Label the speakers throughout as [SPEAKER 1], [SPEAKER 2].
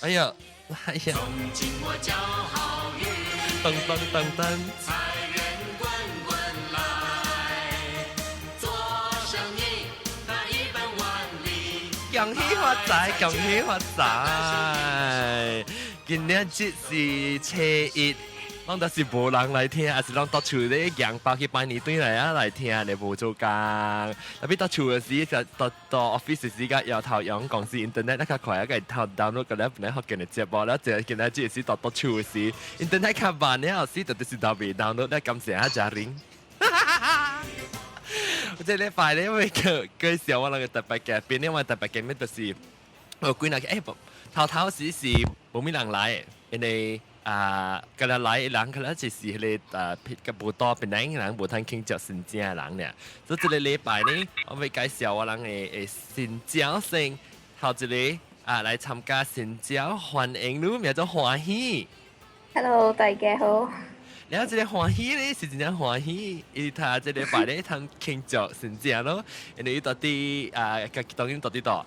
[SPEAKER 1] 哎呀，哎呀，噔噔噔噔。
[SPEAKER 2] 財源滾滾來，做生意他一本萬利。
[SPEAKER 1] 恭喜發財，恭喜發財！今仔日是初一，攏都是無人來聽，抑是攏到厝咧贏包去拜年轉來啊來聽，你無做工。特別到厝的時，就到到 office 時間搖頭用公司 internet 較快啊，個頭 download 個咧本來福建的節目，了這今仔日是到到厝的時，internet 較慢了時，就是都未 download，咧感謝啊嘉玲。我這禮拜咧，因為介紹我兩個特別嘉賓，因為特別嘉賓就是我幾若個頭頭時是無咩人來，因為啊，佮來來人可能就是彼个啊，個無多檳城人無通慶祝新正的人爾。所以這個禮拜呢，我欲介紹我人的新招生，頭一个啊來參加新招歡迎你，名做歡喜。
[SPEAKER 3] Hello，大家好。
[SPEAKER 1] 然後這個歡喜咧是真正歡喜，伊他這禮拜咧通慶祝新正咯，因為伊佇佇啊，家己當然佇佇佗，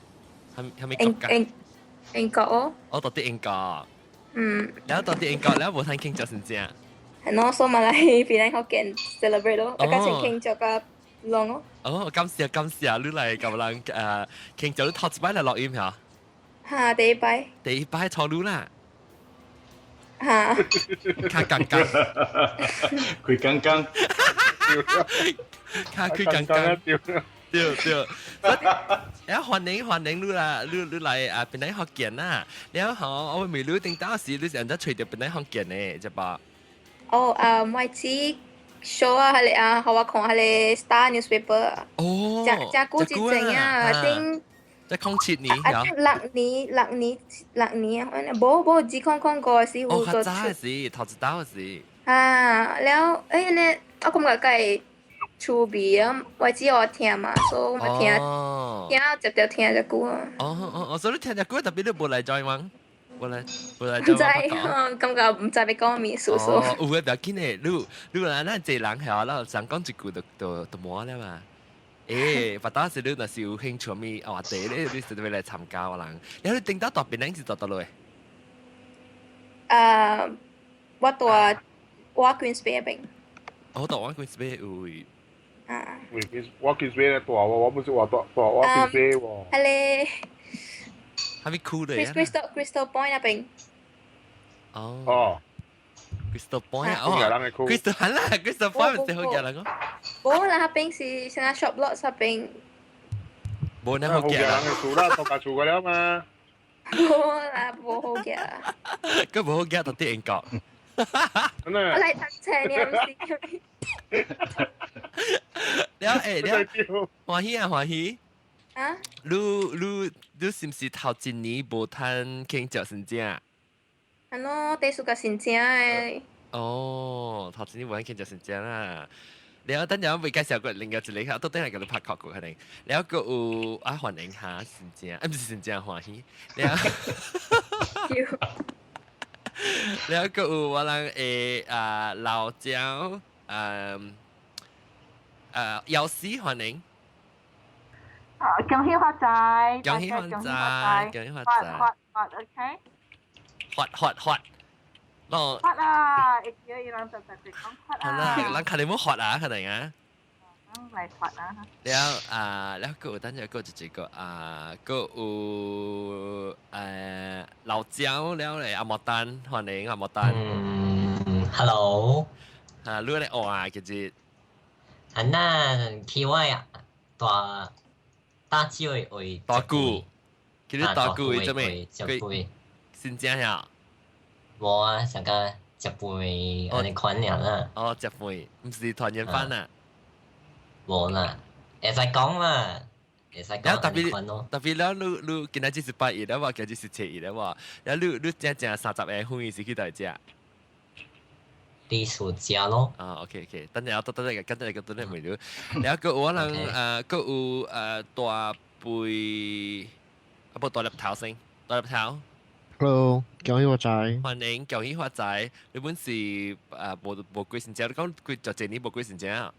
[SPEAKER 1] 啥物國家？
[SPEAKER 3] 英國哦。
[SPEAKER 1] 哦，佇佇英國。
[SPEAKER 3] 嗯。
[SPEAKER 1] 然後佇佇英國，然後無通慶祝新正。
[SPEAKER 3] 係咯，所以嘛來檳城福建 celebrate 咯，大家先慶祝個攏咯。
[SPEAKER 1] 哦，感謝感謝你來共人慶祝，你頭一擺來錄音嚇？
[SPEAKER 3] 哈，第一擺。
[SPEAKER 1] 第一擺錯你啦。
[SPEAKER 3] 哈。
[SPEAKER 1] 較剛剛。
[SPEAKER 4] 開剛剛。
[SPEAKER 1] 較開剛剛。對對。然後歡迎歡迎你啦，你來啊，檳城福建啦。然後我問你頂當時你是按怎揣著檳城福建的，這吧？
[SPEAKER 3] 哦啊，我只 show 啊，彼个啊，予我看彼个 Star newspaper。
[SPEAKER 1] 哦。
[SPEAKER 3] 誠誠久之前啊，頂。
[SPEAKER 1] 在07年。
[SPEAKER 3] 啊，6年6年6年啊，無無2005時有
[SPEAKER 1] 哦，較早的時，頭一道時。
[SPEAKER 3] 啊，了，欸，呢，我感覺較趣味啊，我只有聽嘛，所以我聽聽接著聽這久啊。
[SPEAKER 1] 哦哦哦，所以你聽這久，特別你無來 join 嗎？無來
[SPEAKER 3] 毋知，感覺毋知欲講物事數。
[SPEAKER 1] 哦，有的不要緊的，你你來咱濟人係啦，想講一句就無了嘛。欸，別當時你若是有興趣物話題咧，你是欲來參加我人。然後你頂到佇檳城是佇佗落？
[SPEAKER 3] 啊，我佇我 Queens Bay 邊。
[SPEAKER 1] 哦，佇我 Queens Bay 有位。
[SPEAKER 3] 啊。
[SPEAKER 5] 喂，我 Queens Bay 咧大喎，我不是話佇佇我 Queens Bay 喎。
[SPEAKER 3] 彼
[SPEAKER 1] 個。啥物區咧
[SPEAKER 3] ？Crystal Point 那邊。
[SPEAKER 1] 哦。
[SPEAKER 5] 哦。
[SPEAKER 1] Crystal Point 哦。Crystal 係啦，Crystal Point 咪是好嘅人咯。
[SPEAKER 3] 無啦，彼邊是像 shop lot 彼邊。
[SPEAKER 1] 無那好嘅
[SPEAKER 5] 人的厝啦，度假厝個了嘛。
[SPEAKER 3] 無啦，無好嘅。
[SPEAKER 1] 佢無好嘅，佇佇英國。
[SPEAKER 3] 我來讀冊呢，毋是。
[SPEAKER 1] 了欸，了歡喜啊歡喜。
[SPEAKER 3] 啊？
[SPEAKER 1] 你是毋是頭一年無通慶祝新正？
[SPEAKER 3] 係咯，第四個新正的。
[SPEAKER 1] 哦，頭一年無通慶祝新正啦。了等陣我會介紹過另外一個，到底係叫你拍確過可能。了閣有啊歡迎下新正，啊毋是新正歡喜。了。了閣有我人的啊老椒，藥師歡迎。
[SPEAKER 6] 啊，恭喜發財！
[SPEAKER 1] 恭喜發財！恭喜發財！
[SPEAKER 6] 發發 OK。
[SPEAKER 1] 發發發，喏。
[SPEAKER 6] 發啊！會記伊人就特別講發啊。
[SPEAKER 1] 係啦，人肯定冇發啊，肯定啊。
[SPEAKER 6] 嗯，來發啊！
[SPEAKER 1] 了啊，了閣有等陣閣一個啊，閣有老椒了咧，阿莫丹歡迎阿莫丹。
[SPEAKER 7] 嗯，Hello。
[SPEAKER 1] 啊，你咧學其實。
[SPEAKER 7] 啊，那去我大大少的位。
[SPEAKER 1] 大姑，其實大姑為做咩？
[SPEAKER 7] 食飯。
[SPEAKER 1] 新正呀？
[SPEAKER 7] 無啊，上個食飯按呢款爾啦。
[SPEAKER 1] 哦，食飯，毋是團圓飯啊？
[SPEAKER 7] 無啦，會使講嘛，會使講
[SPEAKER 1] 特別特別了，你今仔日是拜一了無？今日是初一了無？了你正正30個分是去佗食？
[SPEAKER 7] 佇厝食咯。
[SPEAKER 1] 啊，OK OK，等陣我等等個，等陣個等陣問你。然後閣有我人閣有大背，啊無大粒頭先，大粒頭。
[SPEAKER 8] Hello，恭喜發財！
[SPEAKER 1] 歡迎恭喜發財！你本是無無幾成正，你講幾十幾年無幾成正啊？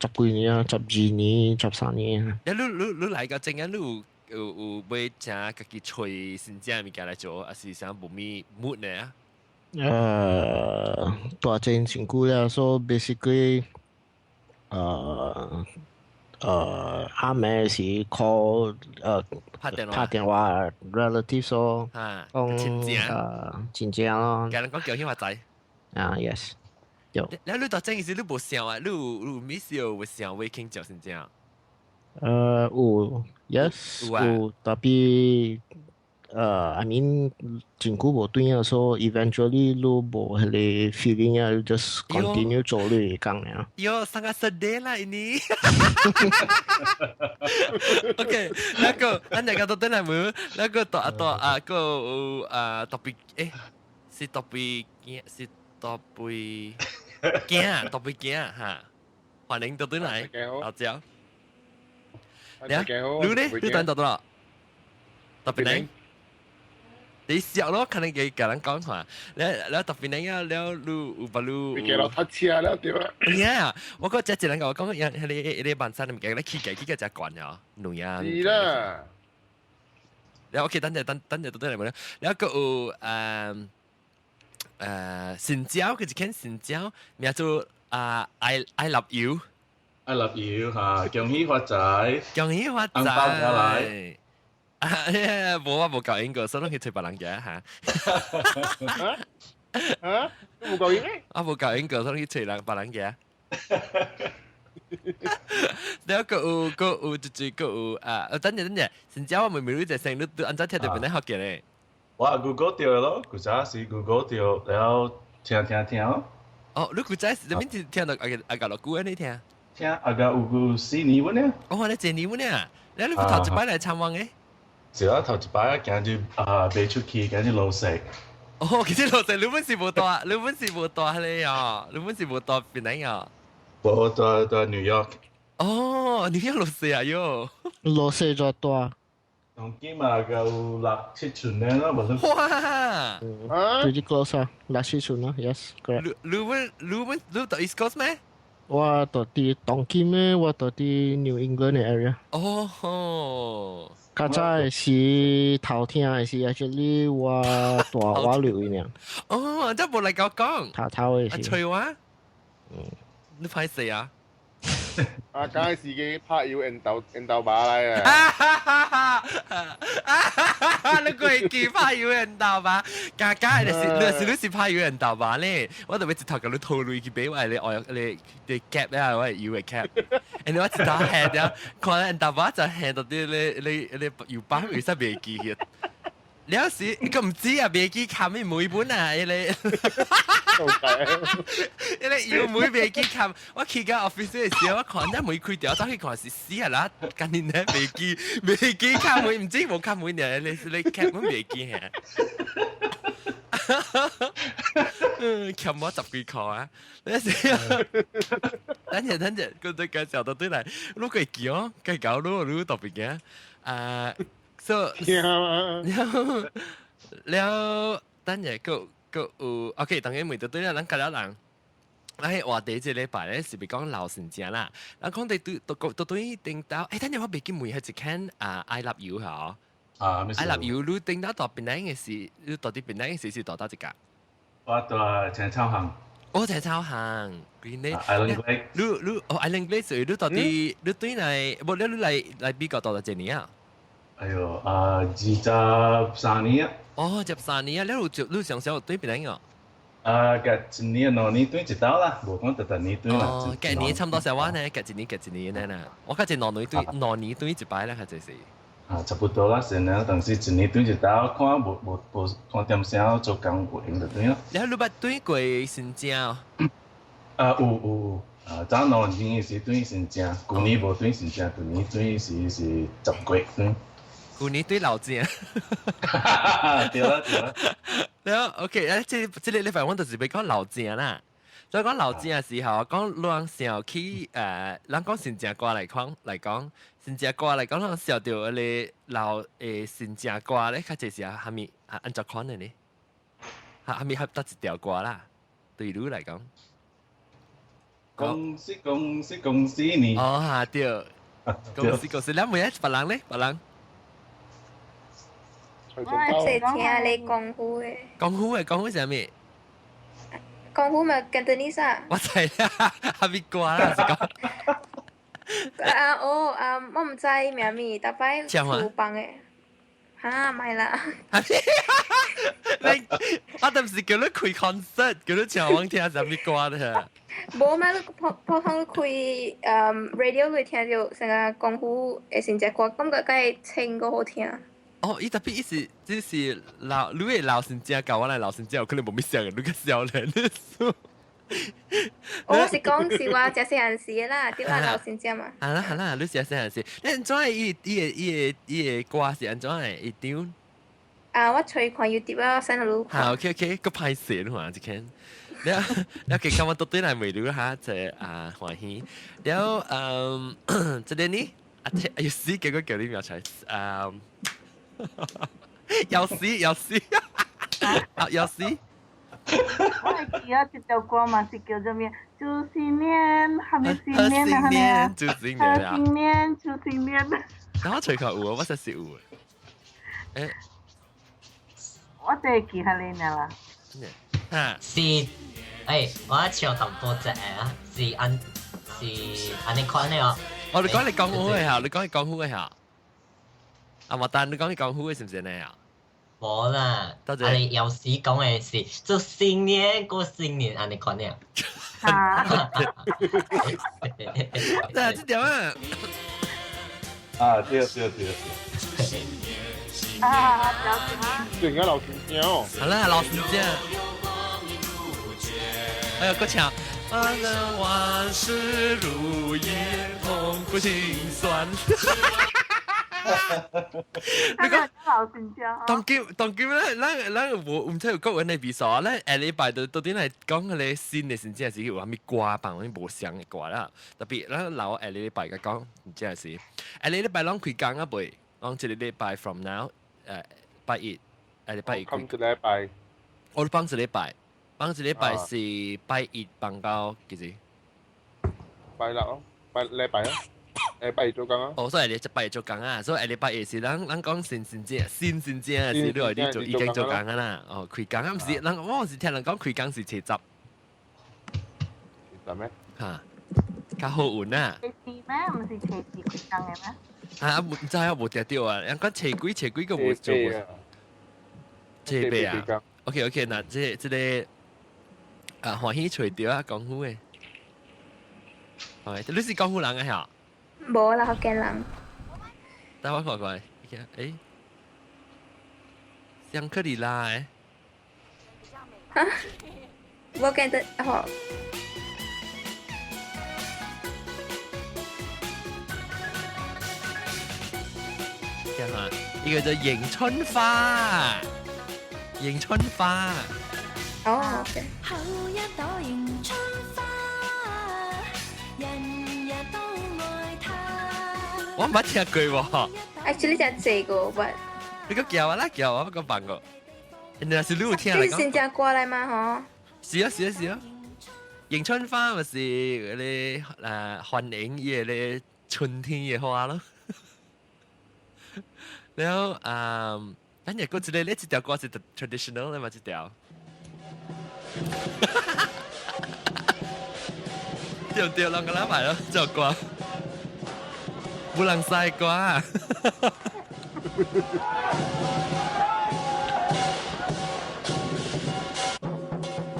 [SPEAKER 8] 十幾年啊，12年、13年。
[SPEAKER 1] 你你你你來個正啊，你有有欲請家己揣新正物件來做，抑是啥無物 mood 呢？
[SPEAKER 8] 大正辛苦了，so basically，阿妹是 call
[SPEAKER 1] 拍電話
[SPEAKER 8] 拍電話 relatives 咯，
[SPEAKER 1] 講親戚，
[SPEAKER 8] 親戚咯。
[SPEAKER 1] 共人講恭喜發財。
[SPEAKER 8] 啊，yes，有。
[SPEAKER 1] 你大正時你無想啊？你有 miss 有想欲慶祝新正？
[SPEAKER 8] 有，yes，有，特別，I mean，真久無轉啊，so eventually 你無彼個 feeling 啊，just continue 做你的工爾。
[SPEAKER 1] 喲，sangat sedih lah ini. OK，那個，咱大家都等來問，那個大大啊個啊特別，是特別驚，是特別驚，特別驚哈。歡迎到轉來，老焦。你咧，你等到多少？特別呢？你笑咯，可能給共人講話，你特別你啊，你你有把你，
[SPEAKER 5] 你給老他車了對吧？
[SPEAKER 1] 呀，我覺得這一人共我講，彼個萬山物件，你起價起價真懸啊，兩啊。
[SPEAKER 5] 是啦。
[SPEAKER 1] 然後 OK，等陣等等陣到底嚟冇咧？然後閣有新椒，佢一間新椒，名做啊 I love you。
[SPEAKER 4] I love you 嚇，恭喜發財，
[SPEAKER 1] 恭喜發財，
[SPEAKER 4] 紅包拿來。
[SPEAKER 1] 啊，無我無教英國，所以攏去揣別人家嚇。
[SPEAKER 5] 啊？都無教英咩？
[SPEAKER 1] 我無教英國，所以去揣人別人家。然後閣有閣有就是閣有啊，等陣等陣，新椒我問問你一聲，你你按怎聽著邊咧學嘅咧？
[SPEAKER 4] 我 Google 著咯，古早時 Google 著，然後聽聽聽咯。
[SPEAKER 1] 哦，你古早時啥物聽到阿阿個落久呢聽？
[SPEAKER 4] 聽阿個有個4年阮呢。
[SPEAKER 1] 哦，你一年阮呢？你頭一擺來參訪的？
[SPEAKER 4] 是啊，頭一擺行入啊，賣出去，行入老石。
[SPEAKER 1] 哦，其實老石你本是無蹛，你本是無蹛彼个哦，你本是無蹛檳城哦。
[SPEAKER 4] 無蹛蹛 New York。
[SPEAKER 1] 哦，紐約老石啊喲。
[SPEAKER 8] 老石就大。
[SPEAKER 4] 當今嘛有六七寸呢咯，無
[SPEAKER 1] 哇
[SPEAKER 8] ！Pretty close 啊，六七寸啊，yes，correct。
[SPEAKER 1] 你你本你蹛 East Coast 咩？
[SPEAKER 8] 我蹛佇當今咧，我蹛佇 New England 的 area。
[SPEAKER 1] 哦。
[SPEAKER 8] 較早的時頭聽的是 actually 我大我留伊爾。
[SPEAKER 1] 哦，這無來共我講。
[SPEAKER 8] 頭頭的是。
[SPEAKER 1] 催我。你歹勢啊？
[SPEAKER 5] 啊，剛開始嘅拍油緣豆緣豆麻來啊！
[SPEAKER 1] 你過記拍油緣豆麻？加加的是你是你是拍油緣豆麻咧？我特別一頭共你套鐳去買我的愛你你 cap 咧，我的油的 cap。然後我一頭下掉，看緣豆麻就下到啲你你你油包為啥袂記去？了時佢唔知啊，袂記冚咩每本啊，彼個。彼個油門袂記冚，我去到 office 的時候，我看咱門開著，走去看是死啊啦！今年咧袂記袂記冚門，毋知無冚門爾，你你 cap 門袂記嚇。嗯，欠我十幾箍啊！你是，等陣等陣，佢對介紹到對來，你會記哦，計搞你你特別驚啊！so 了了，等陣閣閣有，OK，當然問到對啦，咱甲了人。咱彼話題這禮拜咧是欲講老先生啦，咱講佇對對對對頂頭，等陣我袂記問彼一間啊，I love you 嚇。
[SPEAKER 4] 啊
[SPEAKER 1] ，I love you，你頂頭蹛檳城的時，你蹛佇檳城的時是蹛佗一家？
[SPEAKER 4] 我蹛青草巷。
[SPEAKER 1] 哦，青草巷，佢呢？
[SPEAKER 4] Island Glade。
[SPEAKER 1] 你你哦，Island Glade 所以你蹛佇你對來，無你你來來美國蹛咗幾年啊？
[SPEAKER 4] 哎喲，啊，23年啊。
[SPEAKER 1] 哦，23年啊！你有你上小對檳城哦？
[SPEAKER 4] 啊，隔一年兩年轉一道啦，無講逐逐年轉啦。
[SPEAKER 1] 哦，隔年差不多小我呢，隔一年隔一年呢啦。我較濟兩年轉兩年轉一擺啦，較濟是。
[SPEAKER 4] 啊，差不多啦，先啦，但是一年轉一道，看無無無看點聲做工有閒就轉咯。
[SPEAKER 1] 你你捌轉過新正哦？
[SPEAKER 4] 啊，有有有，啊，早兩年時轉新正，舊年無轉新正，舊年轉時是10月轉。
[SPEAKER 1] 舊年轉老正。
[SPEAKER 4] 對啦對啦。
[SPEAKER 1] 了 OK，啊，這這個禮拜我就是欲講老正啦。所以講老正的時候，講人想起咱講新正歌來講來講，新正歌來講，人想著彼个老新正歌咧，較濟是啥物啊？按怎款的呢？哈啥物合佗一條歌啦？對你來講，
[SPEAKER 4] 恭喜恭喜恭喜你！
[SPEAKER 1] 哦哈對，恭喜恭喜！你問下別人咧，別人。
[SPEAKER 3] 我是聽你功夫的。
[SPEAKER 1] 功夫的功夫是啥物？
[SPEAKER 3] 功夫嘛，Cantonese 啊。
[SPEAKER 1] 我知啦，哈密歌啦，是講。
[SPEAKER 3] 啊哦啊，我毋知名物，逐擺廚房的。哈，莫啦。
[SPEAKER 1] 你我當時叫你開 concert，叫你唱我聽啥物歌的。
[SPEAKER 3] 無嘛，你普普通你開radio 你聽著成個功夫會先隻歌，感覺較會清閣好聽。
[SPEAKER 1] 哦，伊特別伊是這是老，你的老先生教我來老先生有可能無咩想，你個少年的
[SPEAKER 3] 我是講是我食細漢時的啦，對啊，老先生嘛。
[SPEAKER 1] 好啦好啦，你食細漢時，你按怎伊伊個伊個伊個歌是按怎的？伊張？
[SPEAKER 3] 啊，我隨看 YouTube 啊，send 予你看。
[SPEAKER 1] 好，OK OK，閣歹勢你看這間。了了，其實我都對來問你哈，這啊歡喜。了嗯，這個呢？啊，這要死，結果叫你名出來，嗯。要死要死啊！要死！
[SPEAKER 6] 我會記得這條歌嘛是叫做咩？祝新年，還沒新年啊？年，
[SPEAKER 1] 祝新年啊！
[SPEAKER 6] 新年，祝新年。
[SPEAKER 1] 然後隨口有，我實是有。誒，
[SPEAKER 6] 我這記下你啦。
[SPEAKER 1] 嚇！
[SPEAKER 7] 是，誒，我唱淡薄仔啊，是按是按呢款的哦。
[SPEAKER 1] 哦，你講你講好嘅嚇，你講你講好嘅嚇。阿麥丹，你講你講好嘅是唔是呢啊？
[SPEAKER 7] 無啦，
[SPEAKER 1] 多謝。
[SPEAKER 7] 啊你有時講的是祝新年過新年，按呢款的。
[SPEAKER 6] 啊！
[SPEAKER 1] 嗱，這條啊。
[SPEAKER 4] 啊，對對對對。
[SPEAKER 6] 啊，了解。
[SPEAKER 5] 對，應該老先生哦。
[SPEAKER 1] 好啦，老先生。哎呀，閣唱。啊，那萬事如意，痛苦心酸。
[SPEAKER 6] 你講老先生。
[SPEAKER 1] 當今當今咧，咱咱無毋知有國文的比賽，咱下禮拜就到底來講彼个新的，真正是有啥物歌放，啥無相的歌啦。特別咱留下禮拜佮講，真正是下禮拜攏開工啊未？攏一個禮拜 from now，拜一，下禮拜一開。
[SPEAKER 5] 放一禮拜。
[SPEAKER 1] 我放一禮拜，放一禮拜是拜一放到幾時？
[SPEAKER 5] 拜六咯，拜禮拜咯。下拜一做工啊！
[SPEAKER 1] 哦，所以你這拜一做工啊，所以下禮拜一是咱咱講新新正新新正是你來你做已經做工啊啦。哦，開工啊，毋是，人我是聽人講開工是初十。
[SPEAKER 5] 初十咩？
[SPEAKER 1] 嚇，較好運啊！
[SPEAKER 6] 初四咩？毋是初四開工的咩？
[SPEAKER 1] 啊，毋知啊，無聽著啊，人講初幾初幾閣無做無。初八啊？OK OK，那這這個啊，歡喜揣著啊，功夫的。哎，你是功夫人啊？嚇？
[SPEAKER 3] 無啦，福建人。
[SPEAKER 1] 等我看看，誒，香克里拉誒。
[SPEAKER 3] 哈？我記得吼。
[SPEAKER 1] 聽下，呢個就迎春花，迎春花。
[SPEAKER 3] 哦，OK。
[SPEAKER 9] 好一朵迎春花，人人都愛它。
[SPEAKER 1] 我毋捌聽過喎。
[SPEAKER 3] Actually 真濟個，but
[SPEAKER 1] 你閣叫我啦，叫我，我閣放過。若是你有聽來講。
[SPEAKER 3] 這是新疆歌來嗎？吼。
[SPEAKER 1] 是啊，是啊，是啊。迎春花咪是嗰個歡迎伊個春天的花咯。然後啊，咱亦閣一個咧，這條歌是 traditional 的嘛，這條。對對，人個來買咯，這首歌。無人知歌。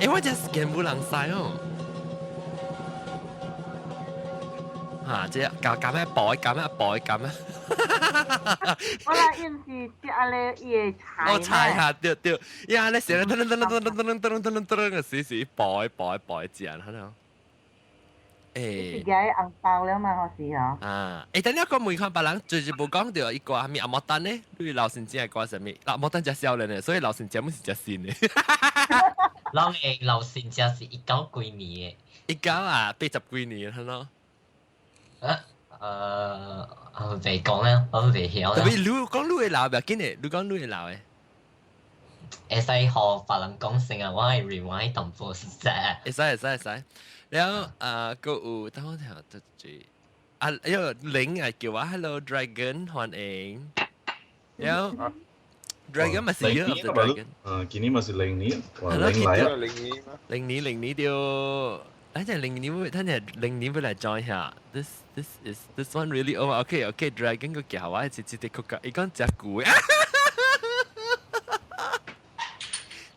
[SPEAKER 1] 欸，我真是見無人知哦。嚇！這夾夾咩播？夾咩播？夾咩？
[SPEAKER 6] 我來應是接阿咧伊個菜。
[SPEAKER 1] 哦，菜嚇，對對，伊阿咧寫咧噔噔噔噔噔噔噔噔噔噔個時時播播播一樣，可能。欸，
[SPEAKER 6] 是嘅紅包了嘛，好是吼。
[SPEAKER 1] 啊，欸，等下個問看別人，就是無講著伊歌啥物阿莫丹呢？你老先生的歌啥物？阿莫丹真少年的，所以老先生本是真新的。
[SPEAKER 7] 老的老先生是一九幾年的。
[SPEAKER 1] 一九啊，八十幾年，係咯。
[SPEAKER 7] 我袂講啦，我袂曉啦。
[SPEAKER 1] 特別你講你會老袂要緊的，你講你會老的。
[SPEAKER 7] 會使予別人講先啊，我會 rewind 淡薄實在。
[SPEAKER 1] 會使會使會使。然後啊，閣有等我聽下，啊，因為玲啊叫我 Hello Dragon 歡迎。然後 Dragon 咪是 Year of the Dragon。
[SPEAKER 4] 嗯，今年咪是零年，
[SPEAKER 1] 係咯，
[SPEAKER 4] 零嚟啊！
[SPEAKER 5] 零年嘛。
[SPEAKER 1] 零年零年對，等陣零年會，等陣零年會來 join 下。This is this one really oh okay Dragon 個叫我係直接曲㗎，伊講食舊嘅。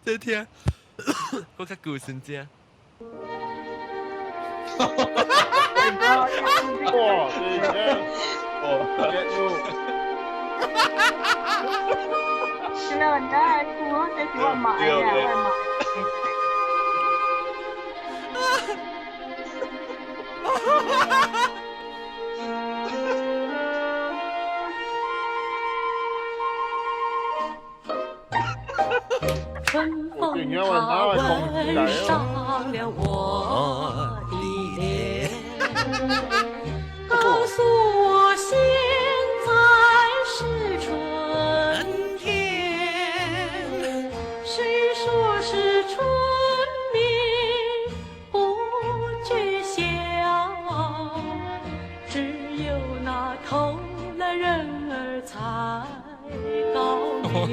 [SPEAKER 1] 這聽，我較舊先正。
[SPEAKER 5] 哇！對
[SPEAKER 6] 真的，那我這是我買的，我買。
[SPEAKER 9] 春風它吻上了我的臉，告訴我現在是春天。誰說是春眠不覺曉，只有那偷懶人兒才高明。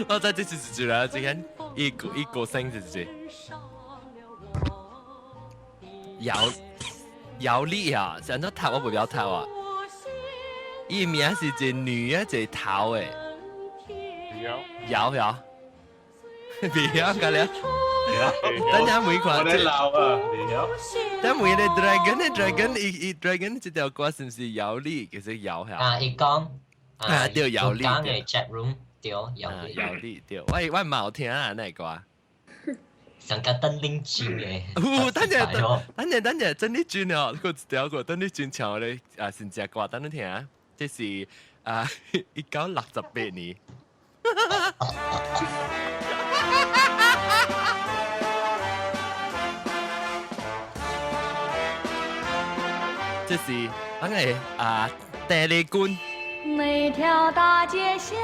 [SPEAKER 1] 我再這次是住啦，這間一個一個聲就是有有力啊！上咗頭我唔曉頭啊！伊名是一個女啊，一個頭誒，有有，未曉個了。等下每款，
[SPEAKER 4] 我咧鬧啊，未曉。
[SPEAKER 1] 等每個 dragon 的 dragon 伊伊 dragon 這條歌是唔是有力？其實有嚇。
[SPEAKER 7] 啊，伊講
[SPEAKER 1] 啊，對，有力。
[SPEAKER 7] 講嘅 chat room 對，有力。
[SPEAKER 1] 有力對，我唔好聽啊，那歌。
[SPEAKER 7] 上個鄧麗君嘅。
[SPEAKER 1] 哦，等陣等陣等陣，鄧麗君哦，個條個鄧麗君唱咧啊，新隻歌，等你聽啊，這是啊1968年。這是等下啊，鄧麗君。
[SPEAKER 9] 每條大街小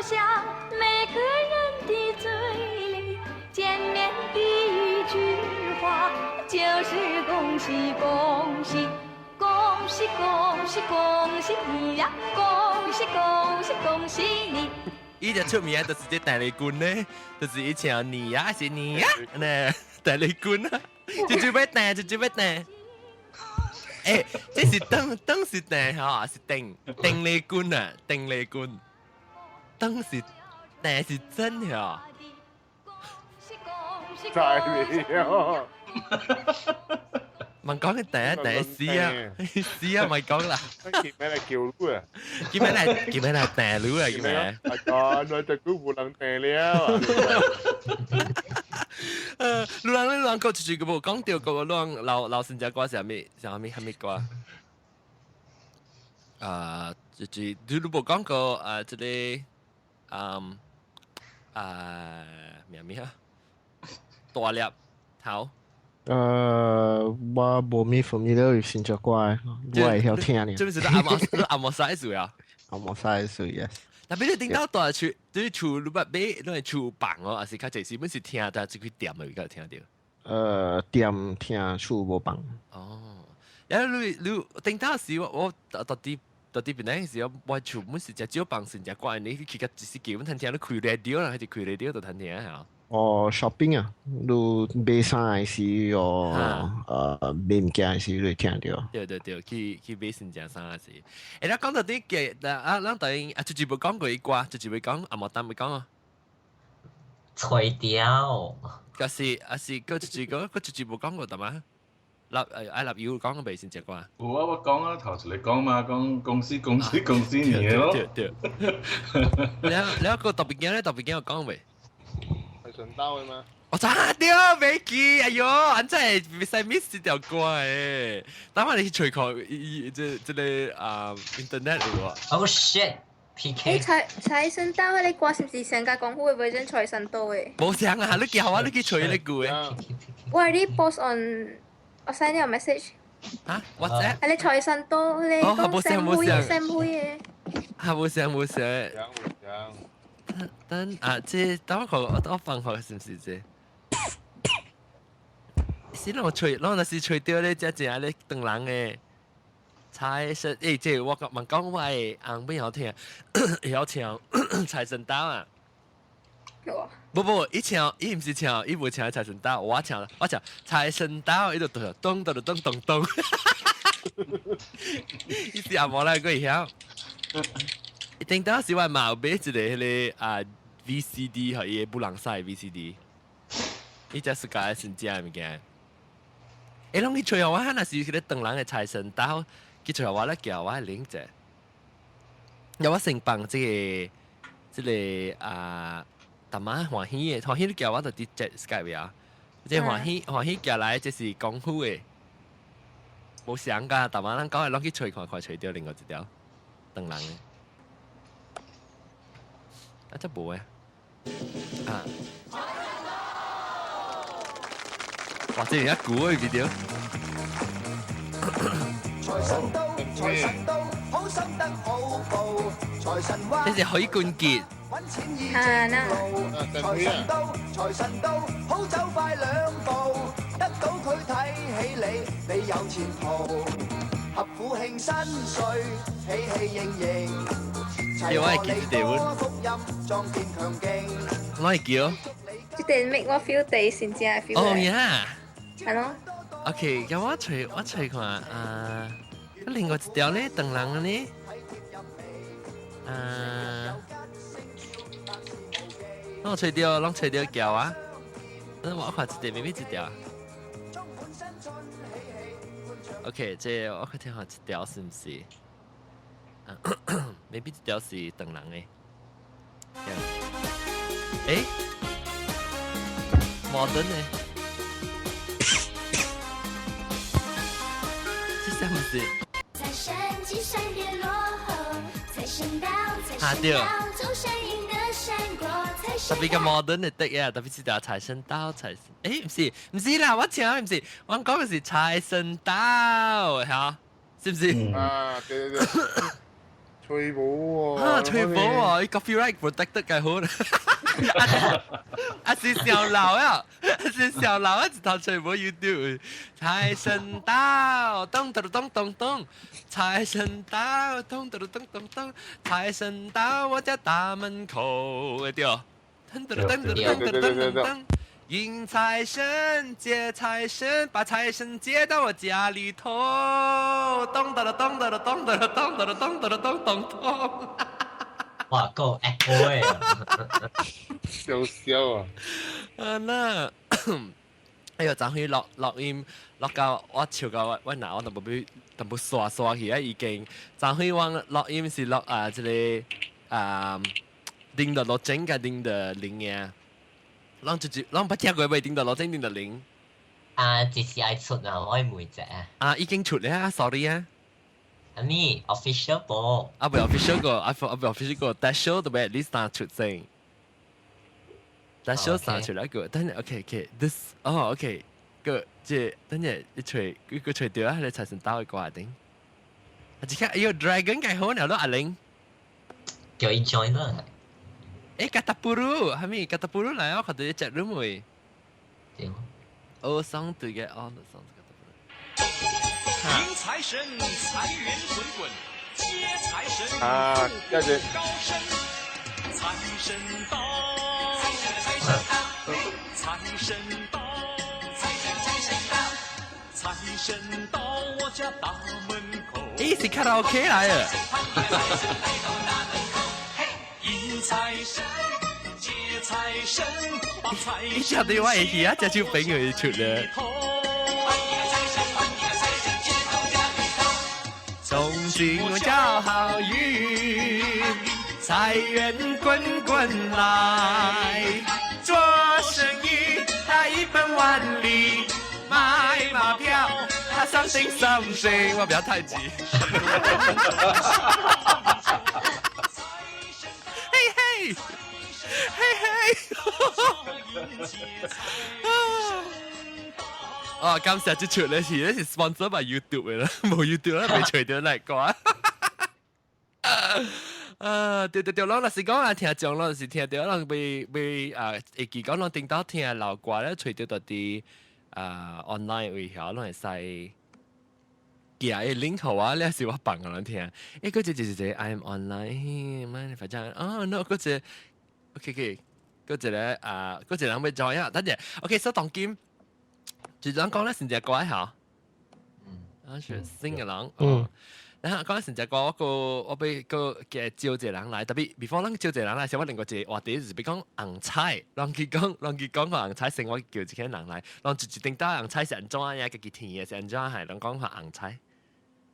[SPEAKER 9] 巷，每個人的嘴裏，見面第一句話就是恭喜恭喜，恭喜恭喜恭喜你呀，恭喜恭喜恭喜你。
[SPEAKER 1] 伊就出名就是這鄧麗君呢，就是以前你呀是你呀，呢鄧麗君啊，就準備鄧就準備鄧。欸，這是鄧鄧是鄧吼，是鄧鄧麗君啊，鄧麗君，鄧是鄧是真吼。
[SPEAKER 5] 在你哦。
[SPEAKER 1] 問講嘅第一第一死啊，死啊，咪講啦。
[SPEAKER 5] 叫咩嚟叫嚕啊？
[SPEAKER 1] 叫咩嚟？叫咩嚟？掟嚕啊？叫咩？
[SPEAKER 5] 阿哥，我隻股唔能掟了。
[SPEAKER 1] 你人你人講出去個無講到個，你人老老新只歌是啥物？啥物啥物歌？啊，就是你你無講過啊，這個嗯啊咩咩啊？大粒頭。
[SPEAKER 8] 我無咩 familiar with 新隻歌，我會曉聽呢。
[SPEAKER 1] 這不是阿摩阿摩西數啊？
[SPEAKER 8] 阿摩西數，yes。
[SPEAKER 1] 特別你頂到大厝，對厝你捌買，你係厝房哦，還是較濟是本是聽，但係去店的比較聽到。
[SPEAKER 8] 店聽厝無房。
[SPEAKER 1] 哦，然後你你頂到時我到底到底邊陣時我厝本是食少房先食歌，你去個只是基本聽聽，你開 radio 啦，還是開 radio 就聽聽嚇。
[SPEAKER 8] 哦，shopping 啊，你買衫的時哦，買物件的時你會聽到。
[SPEAKER 1] 對對對，去去買新正衫的時。欸，咱講到啲嘅，啊，咱等於啊，就是無講過一歌，就是袂講，啊，無當袂講啊。
[SPEAKER 7] 吹掉。
[SPEAKER 1] 可是啊是，閣一個，閣一無講過，對嗎？立愛立有講過未先隻歌？
[SPEAKER 4] 有啊，我講啊，頭一個講嘛，講公司公司公司年咯。
[SPEAKER 1] 對對。你你個特別驚咧，特別驚有講未？
[SPEAKER 5] 係順兜嘅嘛？
[SPEAKER 1] 我差掉未記，哎呦，安真係袂使 miss 這條歌誒。等下你去隨看，這這個啊 internet 有啊。
[SPEAKER 7] Oh shit！PK。
[SPEAKER 3] 財財神到迄個歌是毋是上家功夫的 version 財神到的？
[SPEAKER 1] 無相啊，你叫我你去隨你句的。
[SPEAKER 3] 我係你 post on，我 send 你個 message。
[SPEAKER 1] 嚇？WhatsApp？
[SPEAKER 3] 係你財神到，你講三杯三杯的。
[SPEAKER 1] 嚇！無相無相。等啊，這等我看，我放學是毋是這？是攏吹，攏若是吹著咧，才正咧當人的。財神，這個我講問講我的翁尾曉聽，會曉唱財神到啊！不不，伊唱，伊毋是唱，伊無唱財神到，我唱，我唱財神到，伊就對咚咚咚咚咚，伊是阿無來過會曉。伊頂當時我嘛有買一個彼個啊 VCD，予伊的布朗賽 VCD，伊才是家真正的物件。攏去揣予我，若是彼個唐人的財神到，去揣予我咧叫我領者。有我先放這個啊，淡仔歡喜的，歡喜你叫我就直接 Skype 啊。這歡喜歡喜寄來，這是功夫的，無相㗎。淡仔咱講的攏去揣看看，揣著另外一條唐人的。啊，這無的啊！哇，這是一古的 video。
[SPEAKER 10] 財神到，財神到，好心得好報。財神話，
[SPEAKER 1] 這是許冠傑。
[SPEAKER 10] 揾錢易正路。財神到，財神到，好走快兩步，得到佢睇起你，你有前途。合府慶新歲，喜氣盈盈。齊賀你多福音，壯健強勁。
[SPEAKER 1] 我會記哦。
[SPEAKER 3] 這個 make 我 feel 第先正 feel。
[SPEAKER 1] 哦呀。
[SPEAKER 3] 係咯。
[SPEAKER 1] OK，咁我揣看啊，另外一條咧，唐人呢？啊，我揣著，攏揣著叫啊！我看一條，未必一條。OK，這我看聽下一條是毋是？未必一條是唐人的。欸，摩登的。這啥物事？啊對，特別個摩登的的啊，特別是條財神到財神，毋是毋是啦，我聽毋是，我講的是財神到，嚇，是不是？
[SPEAKER 5] 啊，對對對，吹寶喎！
[SPEAKER 1] 啊，吹寶喎，伊 copyright protected 嘅好。啊是小老啊，是小老啊，一頭吹寶 YouTube。財神到，咚咚咚咚咚，財神到，咚咚咚咚咚，財神到我家大門口，對，噔噔噔噔噔噔噔噔，迎財神，接財神，把財神接到我家裏頭，咚噔噔噔噔噔噔噔噔噔噔噔咚。
[SPEAKER 7] 哇，夠 echo 誒！
[SPEAKER 5] 笑笑啊！
[SPEAKER 1] 啊那，哎呦，昨昏錄錄音錄到我笑到我我腦我淡薄欲淡薄刷刷去啊已經。昨昏我錄音是錄啊這個啊，頂到落整甲頂到零嘅，攏直接攏捌聽過未？頂到落整頂到零。
[SPEAKER 7] 啊，這是愛出啊，我愛問者啊。
[SPEAKER 1] 啊，已經出了啊，sorry 啊。
[SPEAKER 7] 啊咪 official 無？
[SPEAKER 1] 啊，未 official 個，啊啊未 official 個，但 show 都未 at least 三出先。但 show 三出來個，等下 OK OK this 哦 OK 個這等下一揣佢佢揣著啊，你財神到的歌頂。啊，這個哎呦 dragon 計好呢，咯阿玲。
[SPEAKER 7] 叫伊 join 啦。
[SPEAKER 1] 欸，Katapuru，係咪 Katapuru 來啊？我看到一隻 room 位。
[SPEAKER 7] 對。
[SPEAKER 1] 哦，song to get on the song to Katapuru。
[SPEAKER 2] 迎財神，財源滾滾；接財神，
[SPEAKER 5] 啊，
[SPEAKER 2] 步步高升。財神到，財神到，財神到，財神財神到，財神到我家大門口。
[SPEAKER 1] 咦，是卡拉 OK 來的。
[SPEAKER 2] 迎財神，接財神，把財
[SPEAKER 1] 你曉得我會去啊？這首朋友會出咧。恭喜我交好運，財源滾滾來。做生意他一本萬利，買馬票他 something something，我不要太急。嘿嘿，嘿嘿。哦，感謝這出咧是咧是 sponsor by YouTube 的啦，無 YouTube 咧未揣著來歌。啊，對對對，攏若是講啊，聽眾攏是聽著，攏未未啊，會記講攏頂到聽老歌咧，揣著佇啊 online 位曉攏會使寄個 link 予我，你是我放予人聽。欸，嗰隻一個 I'm online，媽，反正哦，no，嗰隻，OK OK，嗰隻咧啊，嗰隻人欲 join 啊，等陣，OK，所以當今就人講咧，成隻歌嚇，啊，是新嘅人，嗯。然後講成隻歌，我個我欲閣嘅招一個人來，特別 before 咱招一個人來，先我另外一個話題就是比講紅彩，人佢講人佢講個紅彩，先我叫一個人來，人一定到紅彩是按怎呀？家己填的是按怎係？人講下紅彩，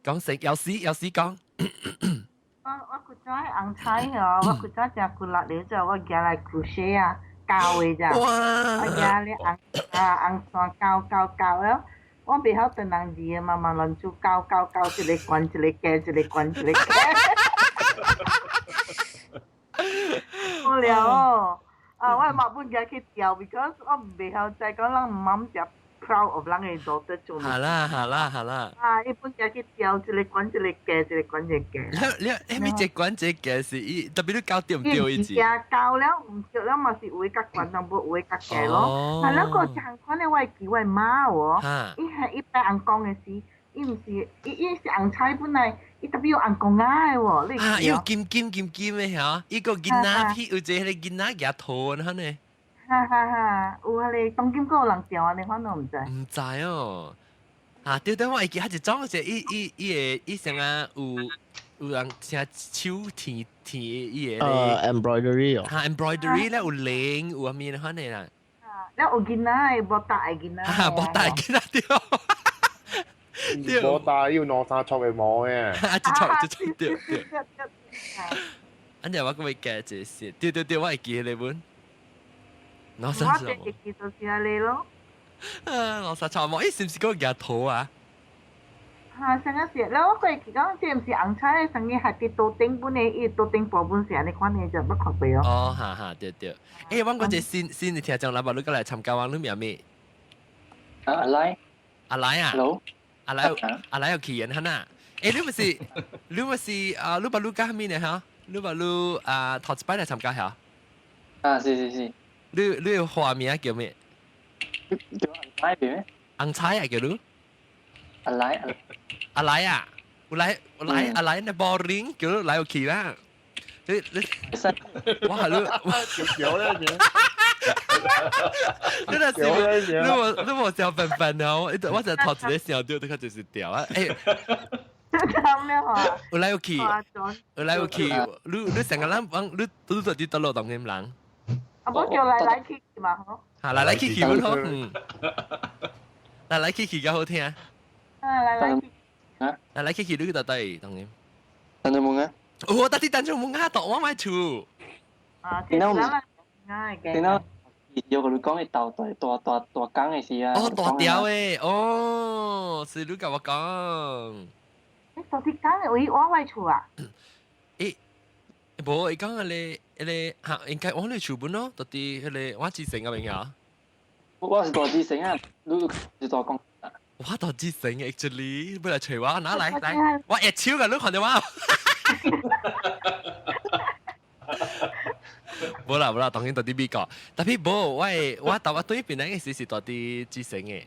[SPEAKER 1] 講成有時有時講。
[SPEAKER 6] 我古早紅彩哦，我古早真骨力了之後，我舉來 crochet 啊，膠的咋，我舉咧紅啊紅線膠膠膠了。我袂曉唐人字的，慢慢亂做膠膠膠，一個關一個加，一個關一個加。無聊哦，啊，我嘛本舉去調，because 我袂曉再講人媽誠 proud of 人的 daughter 做。
[SPEAKER 1] 好啦好啦好啦。
[SPEAKER 6] 啊，伊本舉去調，一個關一個加，一個關一個加。
[SPEAKER 1] 你你咩一關一個加是伊特別你膠對毋對伊字？
[SPEAKER 6] 膠了毋對了嘛是有的較懸，但無有的較低咯。啊，那個這項款的我會記我媽哦，伊係伊擺紅光的時，伊毋是伊伊是紅彩本來，伊特別有紅光仔的喎，你
[SPEAKER 1] 啊，有金金金金的嚇，伊個囡仔片有一個彼個囡仔舉圖安呢。
[SPEAKER 6] 哈哈哈，有彼個當今閣有人調按呢款，我毋知。
[SPEAKER 1] 毋知哦，啊對對，我會記，彼一種是伊伊伊個伊成啊有有人請手填填伊個。
[SPEAKER 8] embroidery 哦。
[SPEAKER 1] 哈，embroidery 咧有領有啥物款的啦。
[SPEAKER 6] 啊，了有囡仔的，無大的囡仔。
[SPEAKER 1] 哈，無大的囡仔對。
[SPEAKER 5] 對。無大有兩三撮的毛的。
[SPEAKER 1] 啊，一撮一撮對對。按呢我閣欲加一個是，對對對，我會記彼個本。我
[SPEAKER 6] 我會記就是按呢咯。
[SPEAKER 1] 啊，兩三撮毛，伊是毋是閣舉圖啊？
[SPEAKER 6] 哈，上個是，了我過去講，這毋是紅彩的生意，係佇桌頂本的，伊桌頂部分是按呢款的，就捌看過哦。
[SPEAKER 1] 哦，哈哈，對對。欸，阮閣一個新新的聽眾來，無你過來參加，阮你名咩？
[SPEAKER 11] 啊，阿來。
[SPEAKER 1] 阿來啊。
[SPEAKER 11] Hello。
[SPEAKER 1] 阿來，阿來有去人哈呐？欸，你毋是，你毋是啊？你把你幹啥物呢？哈？你把你啊頭一擺來參加嚇？
[SPEAKER 11] 啊，是是是。
[SPEAKER 1] 你你的花名叫咩？
[SPEAKER 11] 叫阿來咩？
[SPEAKER 1] 紅彩啊，叫你？
[SPEAKER 11] 阿來
[SPEAKER 1] 阿來啊！有來有來阿來那 boring 叫你來有去啦。你你我係你，
[SPEAKER 5] 有咧
[SPEAKER 1] 你若是你無你無小笨笨哦！我就頭一個想到，這個就是掉啊！欸，
[SPEAKER 6] 咁了嚇。
[SPEAKER 1] 有來有去，有來有去，你你成個人講你你到底佗落當今人？
[SPEAKER 6] 啊，無叫來來去去嘛好。
[SPEAKER 1] 嚇，來來去去阮好，嗯。來來去去較好聽。
[SPEAKER 6] 啊，來來去。
[SPEAKER 11] 啊？
[SPEAKER 1] 來來去去，你去佗佗當今？
[SPEAKER 11] 單竹門啊？
[SPEAKER 1] 哦，佗佇單竹門啊，佗我的厝。
[SPEAKER 6] 啊，
[SPEAKER 11] 見到
[SPEAKER 6] 見
[SPEAKER 11] 到有共你講，伊豆大大大大工的時啊。
[SPEAKER 1] 哦，大條的，哦，是你共我講。
[SPEAKER 6] 欸，到底講的位我的厝啊？
[SPEAKER 1] 欸，無，伊講彼個彼個嚇，應該我你厝本咯，佗佇彼個我之城嗰邊啊。
[SPEAKER 11] 我是大志城啊，你是大公。
[SPEAKER 1] 我大志城 actually，欲來揣我，拿來來，我會手㗎，你看著我。無啦無啦，當然佗佇美國，tapi 無，我我頭我對邊那個時是佗佇志城的，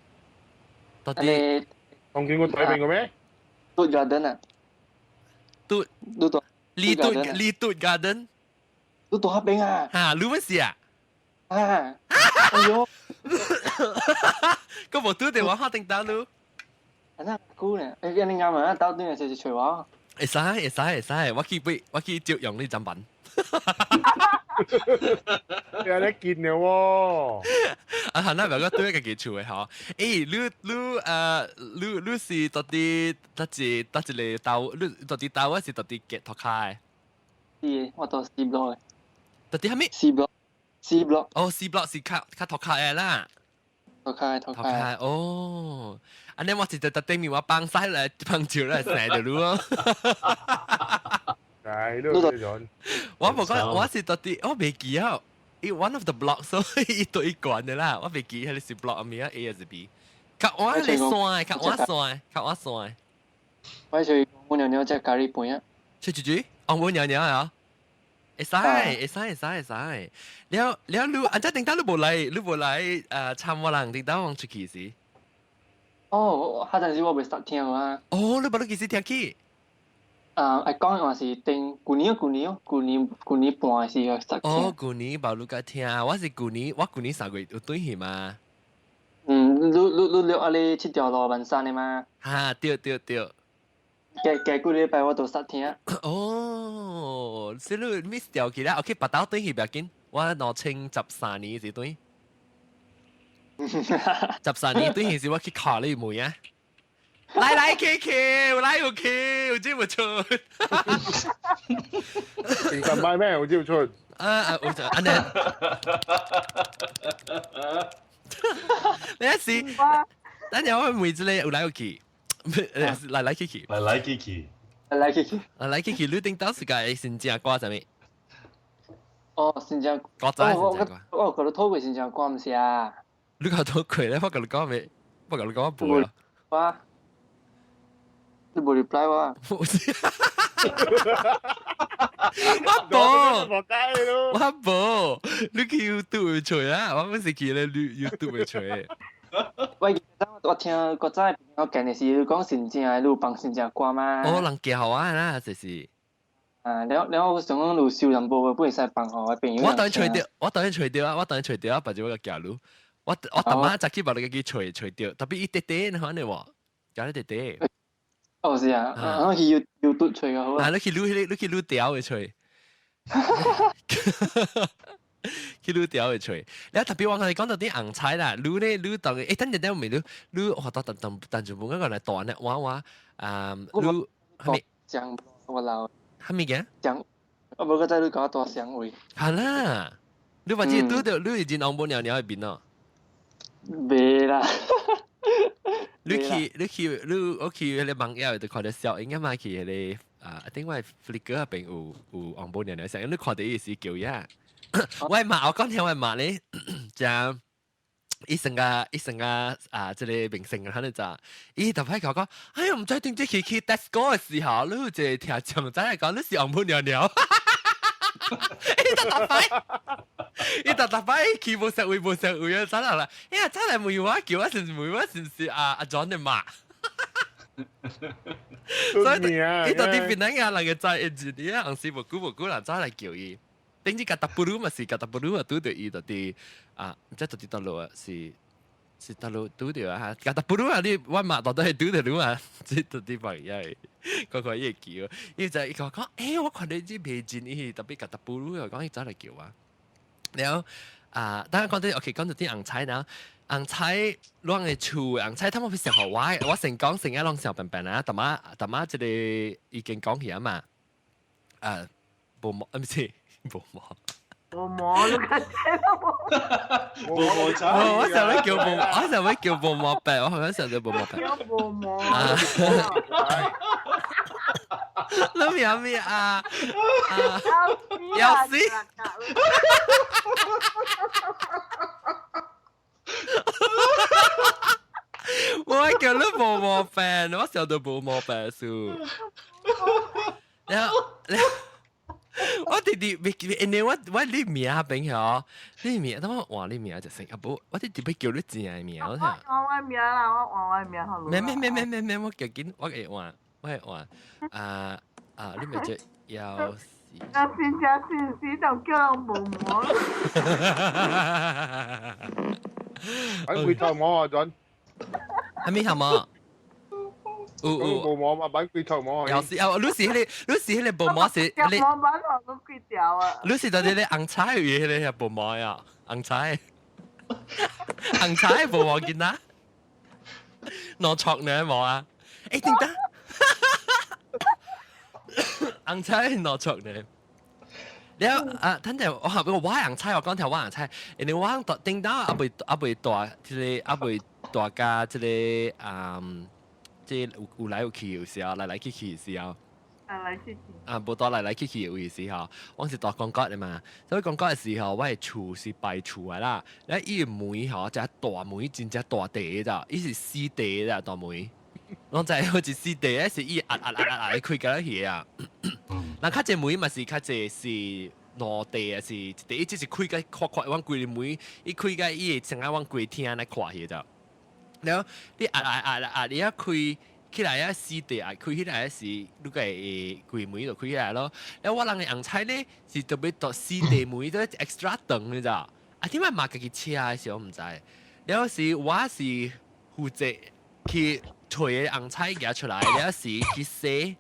[SPEAKER 1] 佗佇。
[SPEAKER 5] 當見過對邊個咩？
[SPEAKER 11] 嘟 garden 啊？
[SPEAKER 1] 嘟
[SPEAKER 11] 嘟
[SPEAKER 1] 李嘟李嘟 garden。
[SPEAKER 11] 你佇彼邊啊？
[SPEAKER 1] 哈，你乜事啊？
[SPEAKER 11] 啊！哎喲，
[SPEAKER 1] 閣無拄著我敲頂單你。
[SPEAKER 11] 啊那久呢？欸，你啱啊，到對就是揣我。
[SPEAKER 1] 會使會使會使，我去買我去借用你砧板。
[SPEAKER 5] 你你見了喎。
[SPEAKER 1] 啊，係那表哥對家己厝的吼。欸，你你呃，你你是佗佇佗一佗一個兜，你佗佇兜，還是佗佇結托卡的？
[SPEAKER 11] 是，我佗 C block 的。
[SPEAKER 1] 佗佇啥物
[SPEAKER 11] ？C block，C block。
[SPEAKER 1] 哦，C block 是較較塗跤的啦。
[SPEAKER 11] 塗跤塗跤。
[SPEAKER 1] 哦，按呢我一直佇頂面我放屎來放尿來生著你咯。
[SPEAKER 5] 係咯，
[SPEAKER 1] 我無講，我是佗佇，我袂記啊。伊 one of the blocks，所以伊對伊管的啦，我袂記彼個是 block 名 A 還是 B。較我咧山，較我山，較我山。
[SPEAKER 11] 我是我娘娘食咖喱飯啊。
[SPEAKER 1] 食幾句？哦，我娘娘啊。會使，會使，會使，會使。了了，你按這頂當你無來，你無來參我人頂當往出去時。
[SPEAKER 11] 哦，彼陣時我未實聽啊。
[SPEAKER 1] 哦，你捌你幾時聽起？
[SPEAKER 11] 啊，愛講的話是頂舊年舊年舊年舊年半的時候實聽。
[SPEAKER 1] 哦，舊年捌你甲聽，我是舊年，我舊年3月有轉去嘛？
[SPEAKER 11] 嗯，你你你了阿你這條路萬山的嘛？
[SPEAKER 1] 哈，對對對。
[SPEAKER 11] 過過幾禮拜我都實聽。
[SPEAKER 1] 哦，所以你 miss 掉去啦。OK，別兜轉去不要緊，我2013年時轉。13年轉去時我去考你問啊。來來去去，有來有去，有這麼出。
[SPEAKER 5] 平時買咩？有這麼出。
[SPEAKER 1] 啊啊，有就按呢。你是，等陣我問一個有來有去，來來去去，
[SPEAKER 4] 來來去去，
[SPEAKER 11] 來來去去，
[SPEAKER 1] 來來去去，你頂當時間新正歌啥物？
[SPEAKER 11] 哦，新正
[SPEAKER 1] 歌仔新正歌。
[SPEAKER 11] 我覺得透過新正歌毋是啊。
[SPEAKER 1] 你講透過咧，我共你講未？我共你講無啦。
[SPEAKER 11] 我，你無 reply 我。
[SPEAKER 1] 我無，我無，你去 YouTube 揣啊！我毋是去咧 YouTube 揣。
[SPEAKER 11] 喂，我聽古早我見的是你講新正的，你有放新正歌嗎？
[SPEAKER 1] 哦，人寄予我啦，就是。
[SPEAKER 11] 啊，了了，我想講有收淡薄，不會使放予我朋友。
[SPEAKER 1] 我當然揣著，我當然揣著啊，我當然揣著啊，別就我個寄你。我我逐晚早起把你個揣揣著，特別伊短短，你看你無？寄你短短。
[SPEAKER 11] 哦，是啊，啊，去 YouTube 揣個好啊。
[SPEAKER 1] 啊，你去擼彼個，你去擼條的揣。去擼條的揣。你特別我同你講到啲紅菜啦，擼咧擼當，欸，等陣等陣未擼擼，我當當當當就冇嗰個來斷咧，我我啊擼，係咪？
[SPEAKER 11] 講我老。
[SPEAKER 1] 係咪嘅？
[SPEAKER 11] 講，我無個在你講大聲話。
[SPEAKER 1] 係啦，你話這拄著你是真紅無尿尿喺邊咯？
[SPEAKER 11] 袂啦。
[SPEAKER 1] 你去你去你我去彼個網頁就看著小英啊嘛去彼個啊，頂我 Flickr 那邊有有紅毛娘娘聲，你看著伊是叫呀。我媽我講聽我媽咧，講伊成個伊成個啊，這個明星啊，你知？伊特別講講，哎呀，毋知點解去去 Tesco 的時候，你有一個聽眾仔來講，你是紅毛娘娘。伊特特擺，伊特特擺去無實位無實位啊！真係啦，哎呀，真係問我叫我是問我是唔是阿阿 John 的媽？所以伊到底邊個人個在一日，伊紅時無久無久人走來叫伊。頂次格達布魯嘛是格達布魯啊，拄著伊到底啊，毋知到底佗落啊，是是佗落拄著啊？格達布魯啊，你我媽到底係拄著你啊？這到底別樣，看看伊會叫，伊就伊講講，欸，我看你這袂真，伊特別格達布魯啊，講伊走來叫我。然後啊，當然講到 OK，講到啲紅菜呢，紅菜攏會厝紅菜，他們會想予我，我成講成日攏想笨笨啊，大媽大媽這個已經講起啊嘛，啊，無毛，毋是。無毛，
[SPEAKER 6] 無毛，你看這
[SPEAKER 4] 無毛菜。
[SPEAKER 1] 我想欲叫無，我想欲叫無毛白，我好像想叫無毛白。
[SPEAKER 6] 叫無毛。
[SPEAKER 1] 你咩咩啊？要死！我叫你無毛白，我想到無毛白數。然後，我弟弟未因為我我你名朋友，你名，等我換你名就成啊不，我弟弟欲叫你正的名，我
[SPEAKER 6] 聽。我換我名啦，我換我名好。
[SPEAKER 1] 免免免免免免，我叫緊，我會換，我會換。啊啊，你咪就要死。
[SPEAKER 6] 啊，真正真死就叫人無毛。
[SPEAKER 5] 揾櫃頭毛啊，準。
[SPEAKER 1] 係咩頭毛？有有
[SPEAKER 5] 無毛嘛，擺櫃頭毛。
[SPEAKER 1] 有時啊，你是彼個，你是彼個無毛是
[SPEAKER 6] 你。無毛頭都幾條啊！
[SPEAKER 1] 你是到底咧紅菜有彼個無毛呀？紅菜，紅菜無毛囡仔，攞錯呢無啊？欸，等等，紅菜攞錯呢？了啊，等陣我後邊我紅菜，我講條我紅菜，因為我頂到阿未阿未大，這個阿未大家這個嗯。這有有來有去有時候，來來去去的時候，
[SPEAKER 6] 來來去去。
[SPEAKER 1] 啊，無帶來來去去有時候，我是蹛廣國的嘛，所以廣國的時候，我的厝是排厝的啦。咧伊的門吼，一大門真正大塊的，伊是死地的大門，攏知好似死地，是伊壓壓壓壓壓開甲去啊。人較濟門嘛是較濟是兩地啊，是一地，伊只是開甲闊闊，阮規個門，伊開甲伊會成個阮規廳來看去的。然後你壓壓壓壓，你一開起來啊，死地壓開起來時，你個會規門就開起來咯。然後我人的紅菜咧是特別到四地門都 extra 長，你知道？啊，點解嘛家己車的時候毋知？然後是我是負責去揣紅菜夾出來，然後是去洗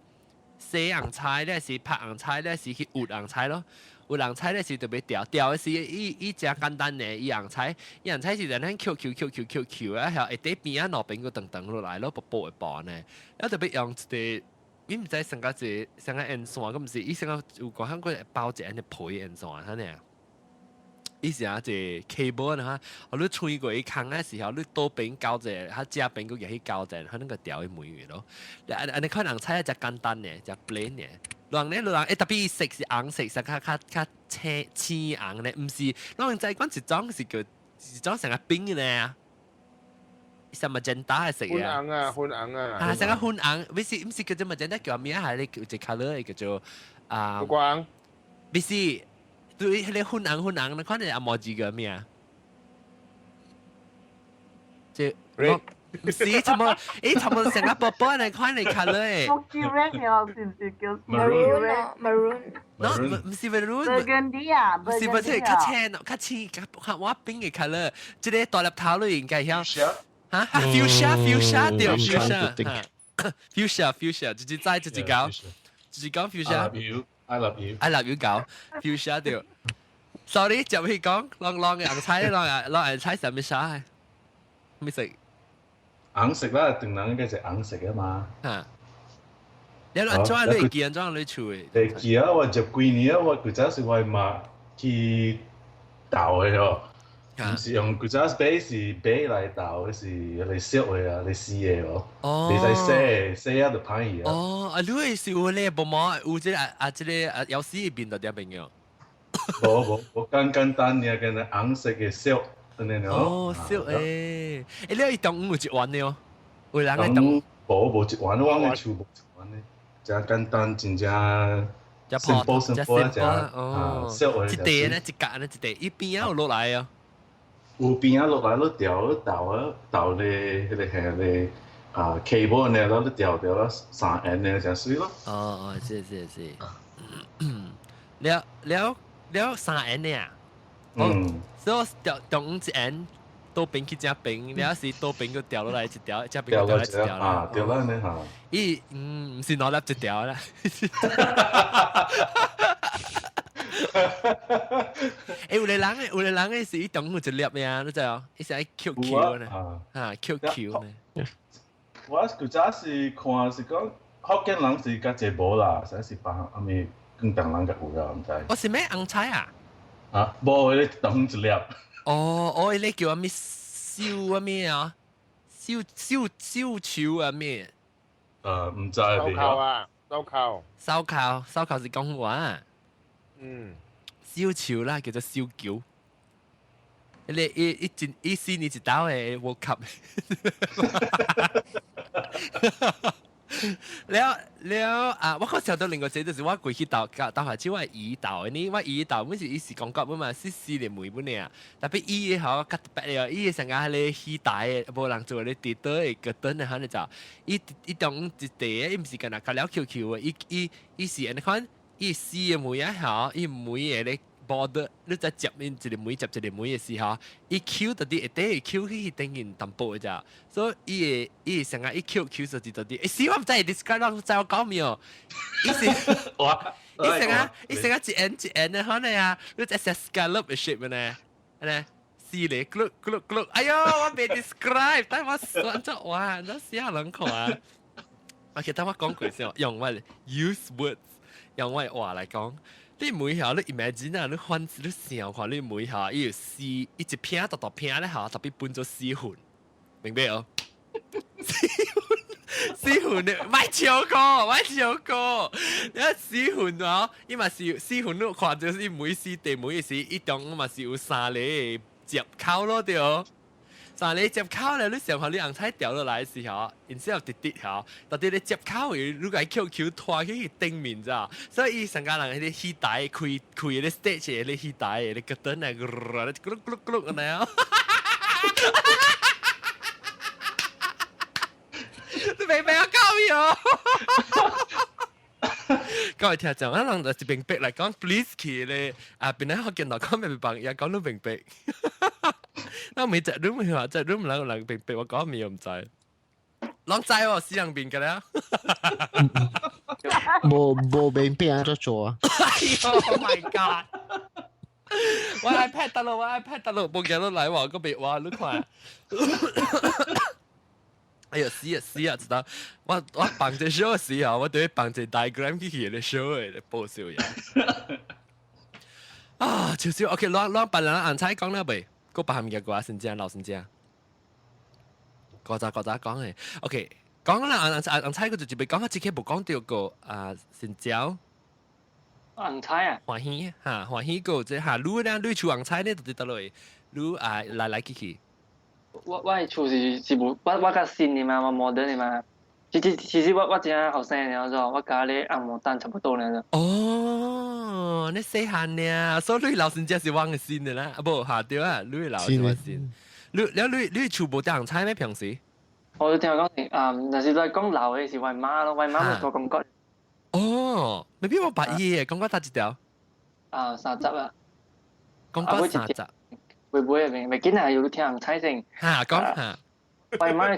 [SPEAKER 1] 洗紅菜，咧是拍紅菜，咧是去焜紅菜咯。焜紅菜咧是特別調調的是伊伊誠簡單的，伊紅菜伊紅菜是按呢抾抾抾抾抾抾啊，下底邊仔兩邊閣長長落來咯，薄薄的薄呢。啊特別用一個，伊毋知算甲一個算甲煙線，閣毋是伊算甲有講響個包一按呢皮煙線，按呢。伊是啊一個 cable 呢哈，你穿過伊空的時候，你倒邊交者，較正邊閣入去交者，可能個調伊門去咯。按按呢看紅菜誠簡單的，誠 plain 的。人咧，人欸特別色是紅色，是較較較青青紅咧，毋是，咱知講一種是叫一種成個冰的咧，啥 magenta 的色
[SPEAKER 5] 粉紅啊，粉紅啊。
[SPEAKER 1] 啊，成個粉紅，毋是毋是叫做 magenta 叫咩啊？係咧叫一 colour 叫做啊。
[SPEAKER 5] 光。
[SPEAKER 1] 毋是，對，彼個粉紅粉紅，你看你阿毛字叫咩啊？這。毋是，差不多，欸，差不多成個寶寶來看你 colour 誒。
[SPEAKER 6] Smoky red 哦，是毋是叫
[SPEAKER 3] maroon maroon？
[SPEAKER 1] No，毋是 maroon。
[SPEAKER 6] Burgundy 啊，
[SPEAKER 1] 毋是不是，較青，較青，較較我冰的 colour，這個大粒頭你應該曉。哈，fuchsia fuchsia 對，fuchsia fuchsia fuchsia，直接知直接講，直接講 fuchsia。
[SPEAKER 4] I love you, I love you,
[SPEAKER 1] I love you 講 fuchsia 對。Sorry，就去講，啷啷嘅紅菜，啷啷紅菜啥物啥？咩色？
[SPEAKER 4] 紅色啦，唐人應該是紅色的嘛。
[SPEAKER 1] 嚇！你按怎你會記？按怎你厝的？
[SPEAKER 4] 會記啊！我十幾年啊，我舊早是我媽去鬥的哦，毋是用舊早買是買來鬥，是來燒的啊，來試的哦。哦。袂使洗，洗啊就歹去啊。
[SPEAKER 1] 哦，啊，你的是有咧，無毛有這個啊，這個啊，藥師變到點朋友？
[SPEAKER 4] 無無，無簡簡單爾，跟紅色的燒。
[SPEAKER 1] 哦，燒誒，欸，你中午有一碗的哦，有人會中
[SPEAKER 4] 午無無一碗，我的厝無一碗的，誠簡單，真正 simple simple 誠
[SPEAKER 1] 哦，
[SPEAKER 4] 燒的。
[SPEAKER 1] 一塊呢，一格呢，一塊，伊邊仔有落來哦。
[SPEAKER 4] 有邊仔落來，你調你豆啊，豆咧，彼個係咧啊，cable 呢，你調調了三 N 呢，誠媠咯。
[SPEAKER 1] 哦哦，是是是。了了了三 N 呢啊？
[SPEAKER 4] 嗯。
[SPEAKER 1] 所以我調中午一 N 倒邊去食冰，了是倒邊閣掉落來一條，這邊閣掉落來一條
[SPEAKER 4] 啦。掉落呢嚇。
[SPEAKER 1] 伊嗯，毋是兩粒一條啦。欸，有個人的，有個人的是伊中午一粒爾，你知無？伊是愛 Q Q 呢，嚇 Q Q 呢。
[SPEAKER 4] 我舊早是看是講福建人是較濟無啦，實是別阿咪廣東人較有啦，毋知。
[SPEAKER 1] 我是咩紅菜啊？
[SPEAKER 4] 啊，無，彼個中一粒。
[SPEAKER 1] 哦，哦，彼個叫啥物燒啊咩啊？燒燒燒球啊咩？
[SPEAKER 4] 毋知。
[SPEAKER 5] 燒烤啊，燒烤。
[SPEAKER 1] 燒烤，燒烤是講話。
[SPEAKER 5] 嗯。
[SPEAKER 1] 燒球啦，叫做燒球。你一一一一四年一道的 World Cup。了了啊！我看想到另外一個就是我過去鬥鬥下手我姨鬥的呢，我姨鬥本是伊是講國本嘛，是四年妹本爾，特別伊的吼較特別了，伊的上個彼個戲台的，無人做咧佇倒的個燈的，可能就伊伊當一地的，伊毋是干焦較了 Q Q 的，伊伊伊是按呢款，伊四個妹仔吼，伊每個咧。border，你在接面一個門接一個門的時候，伊 Q 到底會底會 Q 去頂面淡薄的咋，所以伊會伊會成個伊 Q Q 就是到底，欸死我毋知 describe 攏知我講咩哦，伊是
[SPEAKER 4] 哇，
[SPEAKER 1] 伊成個伊成個一円一円的可能啊，你只隻 scallop 的 shape 呢，按呢，四個咕嚕咕嚕咕嚕，哎喲，我未 describe，但我算咗哇，你死人看啊，OK，等我講過先，用我 use words，用我的話來講。你每下你 imagine 啊，你反你想看你每下伊有四，伊一片大大片咧嚇，特別分做四份，明白哦？四份，四份你莫笑過，莫笑過，你四份哦，伊嘛是四份，你看就是每四地每時，伊中嘛是有三個接口咯對。三個接口咧，你想看你紅菜掉落來的時候，然之後直直吼，特別你接口位，你共 Q Q 拖去頂面咋，所以伊上家人彼個戲台開開彼個 stage 彼個戲台，彼個燈啊，咕嚕咕嚕咕嚕按呢。喲！各位聽眾，我人就是明白來講，please 去咧，啊，邊個學見到講咩朋友講都明白。我每隻 room 話，隻 room 兩個人明白，我講咩唔知。攏知喎，死人變嘅啦。
[SPEAKER 8] 無無明白按怎做啊？
[SPEAKER 1] Oh my god！我 iPad 得咯，我 iPad 得咯，冇見到來喎，個別哇，你看。哎呀，死啊死啊！知道我我放這 show 嘅時候，我都會放這 diagram 去去咧 show 嘅，報笑嘢。啊，少少 OK，攞攞別人紅菜講啦未？個別嘅歌先正，老先正。個咋個咋講嘅？OK，講啦，紅紅紅菜個就特別講，這個無講到個啊，新椒。
[SPEAKER 11] 紅菜啊？
[SPEAKER 1] 歡喜嚇，歡喜個這嚇，你咧你厝紅菜咧，就得落去，你啊來來去去。
[SPEAKER 11] 我我的厝是是無，我我較新的嘛，我 modern 的嘛。其實其實我我真後生的，我我佮你紅毛丹差不多呢。
[SPEAKER 1] 哦，你細漢呢，所以你老先正是往的新的啦，啊無嚇對啊，你老是我新。你了你你厝無帶紅菜咩？平時？
[SPEAKER 11] 我聽講啊，若是來講老的是我媽咯，我媽咪做感覺。
[SPEAKER 1] 哦，maybe 我捌伊嘅，講過搭一條。
[SPEAKER 11] 啊，30啊。
[SPEAKER 1] 講過三十。
[SPEAKER 11] 會唔會未未見啊？有聽紅菜先。
[SPEAKER 1] 嚇講嚇。
[SPEAKER 11] 我媽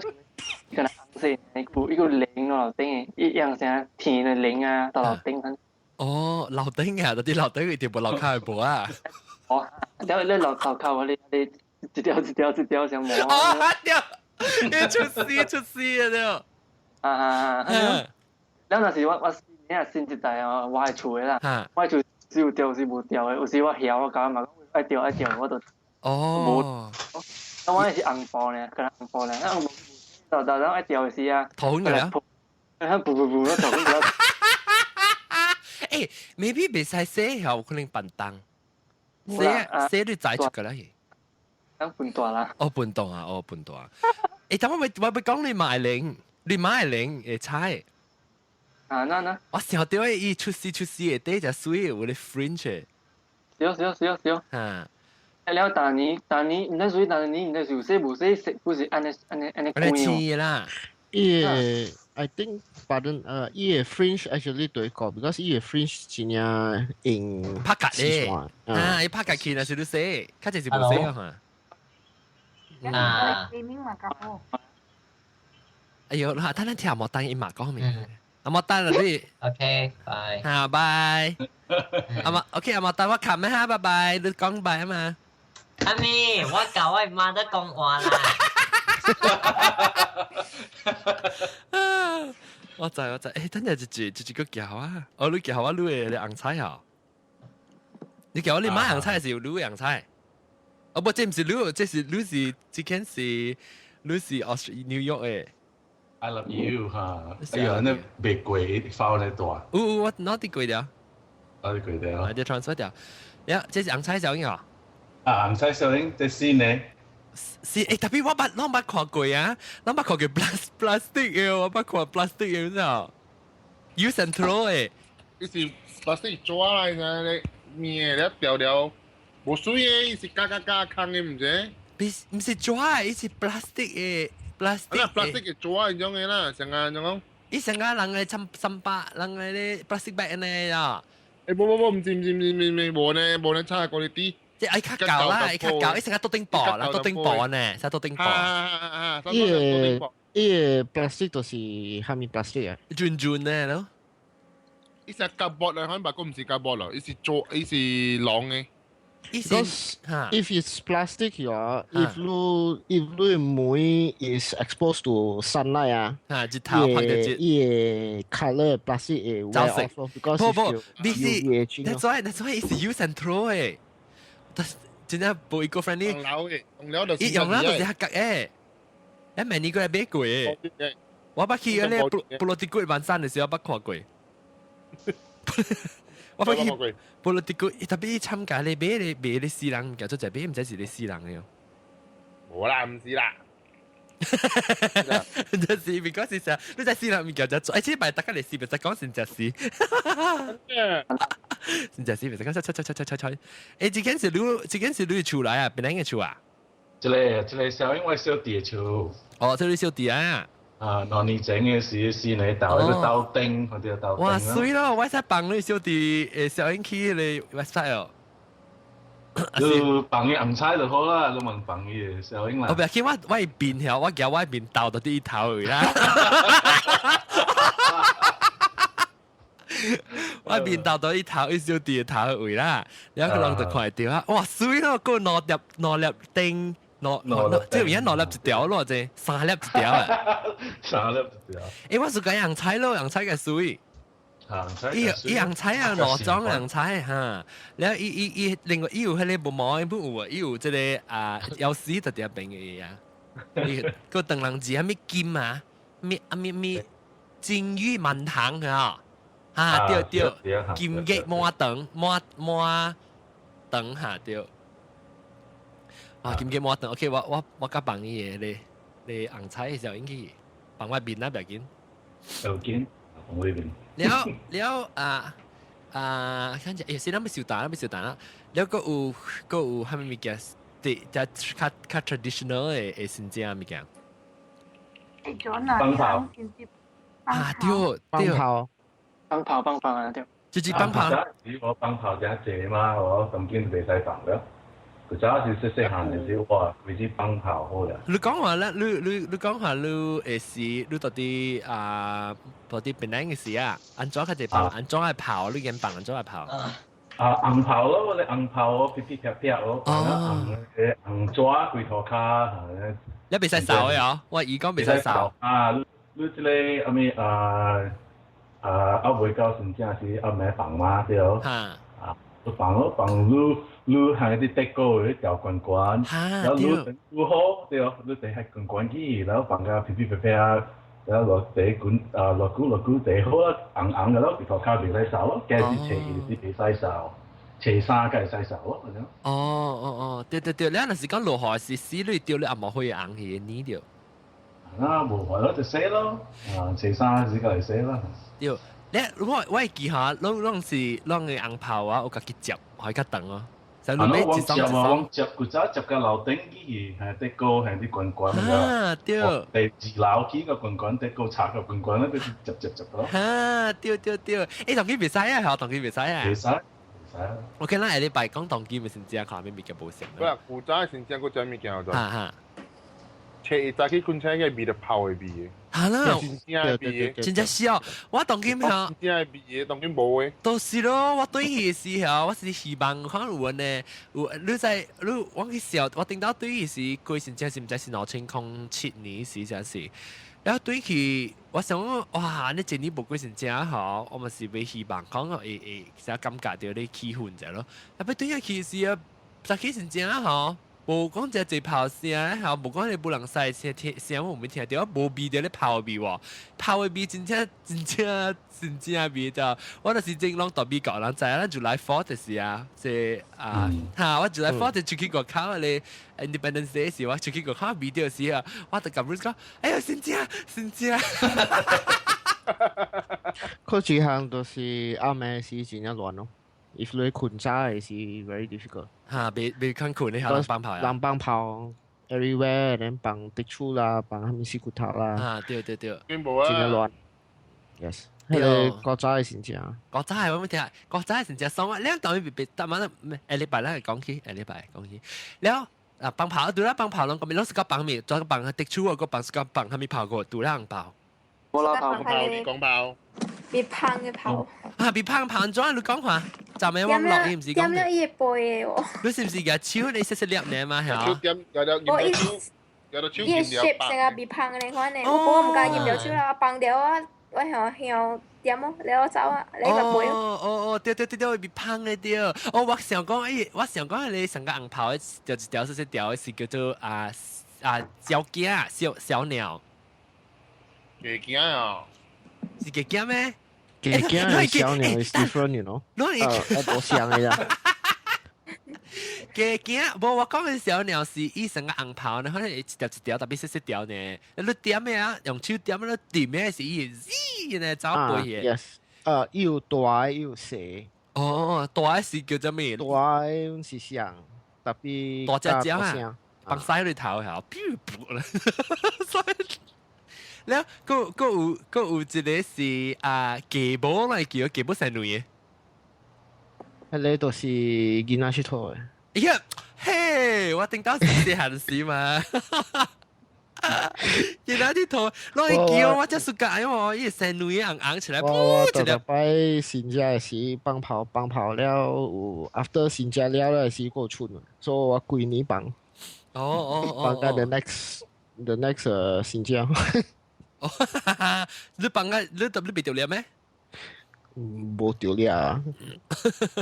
[SPEAKER 11] 可能紅色，一個一個零咯，樓頂一樣成天的零啊，到樓頂。
[SPEAKER 1] 哦，樓頂啊，嗰啲樓頂一定無樓跤的無啊。
[SPEAKER 11] 哦，了你樓樓跤你你一條一條一條像毛。
[SPEAKER 1] 哦，對，你出事出事啊對。
[SPEAKER 11] 啊啊啊！了若是我我新一代啊，我的厝的啦，我的厝是有吊是無吊的，有時我曉我感覺嘛，愛吊愛吊我就。
[SPEAKER 1] 哦。
[SPEAKER 11] 無，我是紅布呢，可能紅布呢，紅布到到愛吊的時啊。
[SPEAKER 1] 頭昏了。
[SPEAKER 11] 不不不，我頭昏了。
[SPEAKER 1] 欸，maybe 袂使洗，有可能笨重。洗洗你載出個啦。
[SPEAKER 11] 講笨大啦。
[SPEAKER 1] 哦，笨重啊，哦，笨大。欸，但我未我未講你買零，你買零會猜。
[SPEAKER 11] 啊，那那。
[SPEAKER 1] 我想到伊出事出事的，底隻水有咧 fringe。
[SPEAKER 11] 對對對對。
[SPEAKER 1] 嚇。
[SPEAKER 11] 了，逐年逐年，毋知水，逐年毋知是有洗無洗，不是按呢按呢按呢
[SPEAKER 1] 按呢黐啦。
[SPEAKER 8] 伊個 I think pardon，伊個 fringe actually 對個，because 伊個 fringe 真正硬。
[SPEAKER 1] 拍格咧，啊，伊拍格去若是你洗，較濟是無洗啊
[SPEAKER 6] 嘛。啊。
[SPEAKER 1] 哎呦，嗱，等陣聽莫丹伊嘛講咩？阿莫丹啦你。
[SPEAKER 7] OK，拜。
[SPEAKER 1] 嚇，拜。阿莫，OK，阿莫丹我冚咩哈，拜拜，你講拜啊嘛。
[SPEAKER 7] 阿咪，我教我媽得講話啦。
[SPEAKER 1] 我知我知，欸，等陣一句一句閣叫啊，哦，你叫我你的紅菜哦，你叫我你買紅菜是有你的紅菜，哦不，這毋是你，這是你是這間是你是 New York 的。
[SPEAKER 4] I love you 哈，哎呀，那袂過發那大。
[SPEAKER 1] 有有，我哪滴過了？
[SPEAKER 4] 哪滴過了？
[SPEAKER 1] 我啲 transfer 掉。呀，這是紅菜小英啊。
[SPEAKER 4] 啊，紅菜小英，這新的。
[SPEAKER 1] 是欸，特別我捌，我捌看過啊，我捌看過 plastic 的，我捌看 plastic 的，你知道？Use and throw 的。
[SPEAKER 5] 伊是 plastic 紙來的，你面的掉掉，無水的，伊是加加加空的，毋是？
[SPEAKER 1] 不是，毋是紙，伊是 plastic 的，plastic。
[SPEAKER 5] 啊，plastic 的紙迄種的啦，像啊，怎講？
[SPEAKER 1] 伊像啊，人的三三百，人的咧 plastic bag 按呢啊。
[SPEAKER 5] 欸，無無無，毋是毋是毋是毋是，無呢，無呢，差過哩啲。
[SPEAKER 1] 即係較舊啦，愛較舊，伊成個桌頂布啦，桌頂布呢，成桌頂布。
[SPEAKER 8] 伊個伊個 plastic 就是蝦米 plastic 啊？
[SPEAKER 1] 轉轉呢咯。
[SPEAKER 5] 伊是夾薄來，可能白個毋是夾薄咯，伊是做，伊是櫳的。
[SPEAKER 8] Because if it's plastic 呀，if 你門 is exposed to sunlight 啊，
[SPEAKER 1] 啊，日頭拍到熱，
[SPEAKER 8] 伊個 colour plastic 會 wear off because
[SPEAKER 1] 不不，你是 that's why it's use and throw 誒。但真正無 eco friendly。
[SPEAKER 5] 用了的，用了就是。
[SPEAKER 1] 伊用了就是較夾的，一明年過來買過的。我捌去嗰個布布羅迪古萬山的時候，捌看過。我捌去布羅迪古，特別伊參加咧買咧買咧死人，叫做就買，毋知是咧死人的。
[SPEAKER 5] 無啦，毋是啦。
[SPEAKER 1] 就是 because 是啥，你在死人物件就做，而且擺大家嚟死，別再講先只死。先只死，別再講，猜猜猜猜猜猜。欸，這間是你，這間是你厝來啊？邊個厝啊？
[SPEAKER 4] 這個這個小英我小弟的厝。
[SPEAKER 1] 哦，這你小弟啊？
[SPEAKER 4] 啊，2年前嘅時是你鬥一個鬥丁，我哋鬥丁。
[SPEAKER 1] 哇，水咯！我使放你小弟小英去你 website 哦。
[SPEAKER 4] 你放伊紅菜就好啦，你問放伊小英啦。
[SPEAKER 1] 我不要緊，我變曉，我驚我面鬥到啲頭去啦。我面鬥到啲頭，一小弟頭位啦，然後佢攏就看到啊！哇，水咯，個兩粒釘。兩這有影兩粒一條咯，這三粒一條啊！
[SPEAKER 4] 三粒一條。
[SPEAKER 1] 欸，我是講紅菜咯，紅菜嘅水。
[SPEAKER 4] 紅菜。
[SPEAKER 1] 伊伊紅菜啊，兩種紅菜哈。然後伊伊伊另外伊有彼個無毛的本有啊，伊有這個啊，藥師特別變的啊。伊個唐人字啥物金啊？咩啊咩咩金玉滿堂啊？哈對對，金玉滿堂滿滿堂哈對。啊，金雞滿堂，OK，我甲放伊個咧咧紅菜的時候，應該放我面啊，袂緊。
[SPEAKER 4] 要緊，放我面。
[SPEAKER 1] 了了啊啊，看者，欸，是咱欲收單，欲收單啦。了，閣有啥物物件？佇遮較較 traditional 的的新正物件。
[SPEAKER 4] 放炮。
[SPEAKER 1] 啊對對。
[SPEAKER 8] 放炮。
[SPEAKER 11] 放炮放炮啊對。
[SPEAKER 1] 就是放炮。
[SPEAKER 4] 我放炮真濟嘛，我當今袂使放了。古早是細細漢的時，哇，規支放炮好啦。
[SPEAKER 1] 你講話咧，你講話你會時，你到底啊，到底檳城的時啊，按怎較濟放？按怎來炮？你先放按怎來炮？
[SPEAKER 4] 啊，紅炮咯，你紅炮哦，噼噼啪啪哦，紅紅紙規塗跤。
[SPEAKER 1] 你袂使掃的哦，我伊講袂使掃。
[SPEAKER 4] 啊，你這個啥物啊啊，猶未到真正是暗暝放嘛，對。
[SPEAKER 1] 哈。
[SPEAKER 4] 啊，你放咯，放你。你行啲德國啲條滾滾，然後你你好對，你地係滾滾去，然後放個噼噼啪啪，然後落地滾啊落久落久地好啊，紅紅嘅咯，塗跤袂使掃咯，今日初二是袂使掃，初三才會使掃咯。
[SPEAKER 1] 哦哦哦，對對對，你若是講落雨時死你掉你也無會紅去呢對。
[SPEAKER 4] 啊，無法咯，就洗咯，啊，初三時就會洗啦。
[SPEAKER 1] 對，你我會記下，攏是攏的紅炮啊，有家己接，會較長哦。
[SPEAKER 4] 啊！我接啊，我接古早接到樓頂去，係啲高，係啲滾滾
[SPEAKER 1] 啊，對。
[SPEAKER 4] 第二樓起個滾滾，啲高拆個滾滾咧，佢接接接咯。
[SPEAKER 1] 啊，對對對，欸，當今袂使啊，係當今袂使啊。
[SPEAKER 4] 袂使，袂使。
[SPEAKER 1] 我見咱下禮拜講當今咪先知啊，看咩物件無成。
[SPEAKER 5] 不啦，古早先正古早物件就。
[SPEAKER 1] 哈哈。
[SPEAKER 5] 初一早起困醒個味就炮的味的。
[SPEAKER 1] 哈啦，
[SPEAKER 5] 真正的味的，
[SPEAKER 1] 真正是哦！我當今吼，
[SPEAKER 5] 真正的味的，當今無的。
[SPEAKER 1] 都是咯，我對去時候，我是希望看有呢，有你在你我去笑，我頂到對去時，過真正是毋知是2007年時才是。然後對去，我想講哇，你一年無過真正吼，我嘛是欲希望講會會啥感覺著咧氣氛者咯。啊，欲對去時啊，早起真正吼。無講只濟炮聲，吼，無講你無人使聲聽聲，我沒聽著，無味著咧炮味喎，炮的味真正真正真正味著。我就是正攏蹛美國人知，咱 July 4就是啊，這啊，哈，我 July 4就出去外口咧，Independence Day 時我出去外口味著時啊，我就共 Bruce 講，哎呀，真正真正。
[SPEAKER 8] 可這項都是暗暝時真正亂咯。If 你困早的是 very difficult。
[SPEAKER 1] 哈，袂肯困，你還人放炮啊？
[SPEAKER 8] 人放炮，everywhere，人放滴厝啦，放啥物死骨頭啦。
[SPEAKER 1] 啊，對對對。
[SPEAKER 5] 真無啊。
[SPEAKER 8] 真正亂。Yes。彼個古早的先正。
[SPEAKER 1] 古早的我沒聽，古早的先正爽啊！兩當別別，逐晚下禮拜咱會講起，下禮拜講起。了啊，放炮對啦，放炮攏講咪攏是個放物，再個放滴厝啊，個放是個放啥物炮過，對啦，紅炮。
[SPEAKER 11] 無啦炮，
[SPEAKER 5] 炮你講炮。
[SPEAKER 3] 別香的炮。
[SPEAKER 1] 啊，別香炮怎你講話？就咩網絡伊毋是講？
[SPEAKER 3] 點了伊會背的哦。
[SPEAKER 1] 你是毋是舉手你細細粒呢嘛？嚇。
[SPEAKER 5] 手點，有
[SPEAKER 3] 我伊
[SPEAKER 5] 伊
[SPEAKER 3] shape 成個別香的款的，我毋敢入了手啦，放掉啊，我曉曉點哦，了走啊，你個背。
[SPEAKER 1] 哦哦哦，對對對對，別香的對。哦，我想講，伊，我想講，彼個上個紅炮的，就一條細細條的，是叫做啊啊小雞小小鳥。
[SPEAKER 5] 雞仔啊！
[SPEAKER 1] 是雞仔咩？
[SPEAKER 8] 雞仔和小鳥 is different，you know？無像的啦。
[SPEAKER 1] 雞仔，無我講的小鳥是伊成個紅炮呢，可能一條一條特別細細條呢。你點的啊？用手點你點的是伊會呢走飛的。
[SPEAKER 8] Yes，有大的有小。
[SPEAKER 1] 哦，大的是叫做咩？
[SPEAKER 8] 大的是像特別
[SPEAKER 1] 大隻隻啊，放屎裏頭嚇，噗噗啦。了，閣有一個是啊，雞母來叫雞母生女嘅。
[SPEAKER 8] 彼个都是囡仔𨑨迌的。
[SPEAKER 1] 哎呀，嘿，我頂到是細漢時嘛。囡仔𨑨迌，攞去叫我才 suka，因為伊生女紅紅起來，
[SPEAKER 8] 我我逐擺新食時放炮放炮了，有 after 新食了了時過春，所以我規年放。放到 the next 新食。
[SPEAKER 1] 哦，你放啊，你特你袂著了咩？
[SPEAKER 8] 無著了，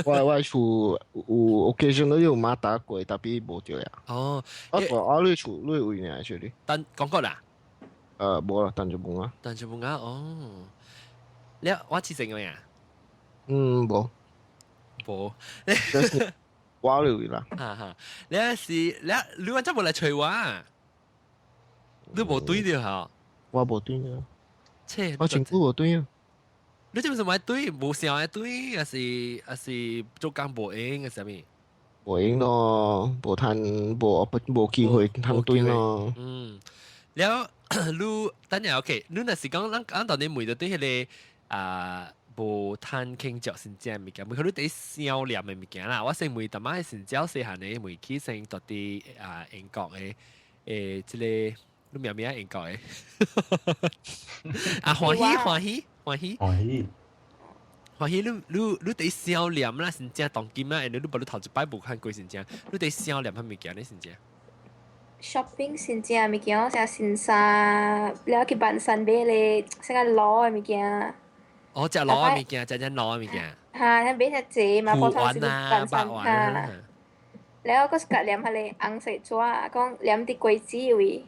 [SPEAKER 8] 我厝有 occasionally 有馬打過，tapi 無著了。我你厝你位呢？這裡？
[SPEAKER 1] 但講過啦。
[SPEAKER 8] 無啦，單就無啊。
[SPEAKER 1] 單就無啊，哦。你我試成個呀？
[SPEAKER 8] 嗯，無。
[SPEAKER 1] 無。
[SPEAKER 8] 我你位啦。
[SPEAKER 1] 哈哈，你是你你話真無來揣我，你無對著吼？
[SPEAKER 8] 我無對啊。
[SPEAKER 1] 切，
[SPEAKER 8] 我真久無對啊。
[SPEAKER 1] 你這不是買對，無想的對，還是做工無閒，還是啥物？
[SPEAKER 8] 無閒咯，無趁無無機會通對咯。
[SPEAKER 1] 嗯，了，你等下 OK，你若是講咱當你問著對彼个啊無趁輕食真正物件，無可能佇銷念的物件啦。我先問淡仔先少細漢的問起先蹛佇啊英國的這个你名名英國的啊歡喜歡喜歡喜
[SPEAKER 4] 歡喜
[SPEAKER 1] 歡喜，你佇銷念啦，真正當今啦，你無你頭一擺無看過真正，你佇銷念彼物件咧真正。
[SPEAKER 3] shopping 真正物件，啥新衫，了去板山買咧，啥個老的物件。
[SPEAKER 1] 哦，食老的物件，食只老的物件。
[SPEAKER 3] 哈，買只濟嘛，普通是
[SPEAKER 1] 板
[SPEAKER 3] 山哈。了，閣是甲黏彼个紅色紙，講黏佇果子位。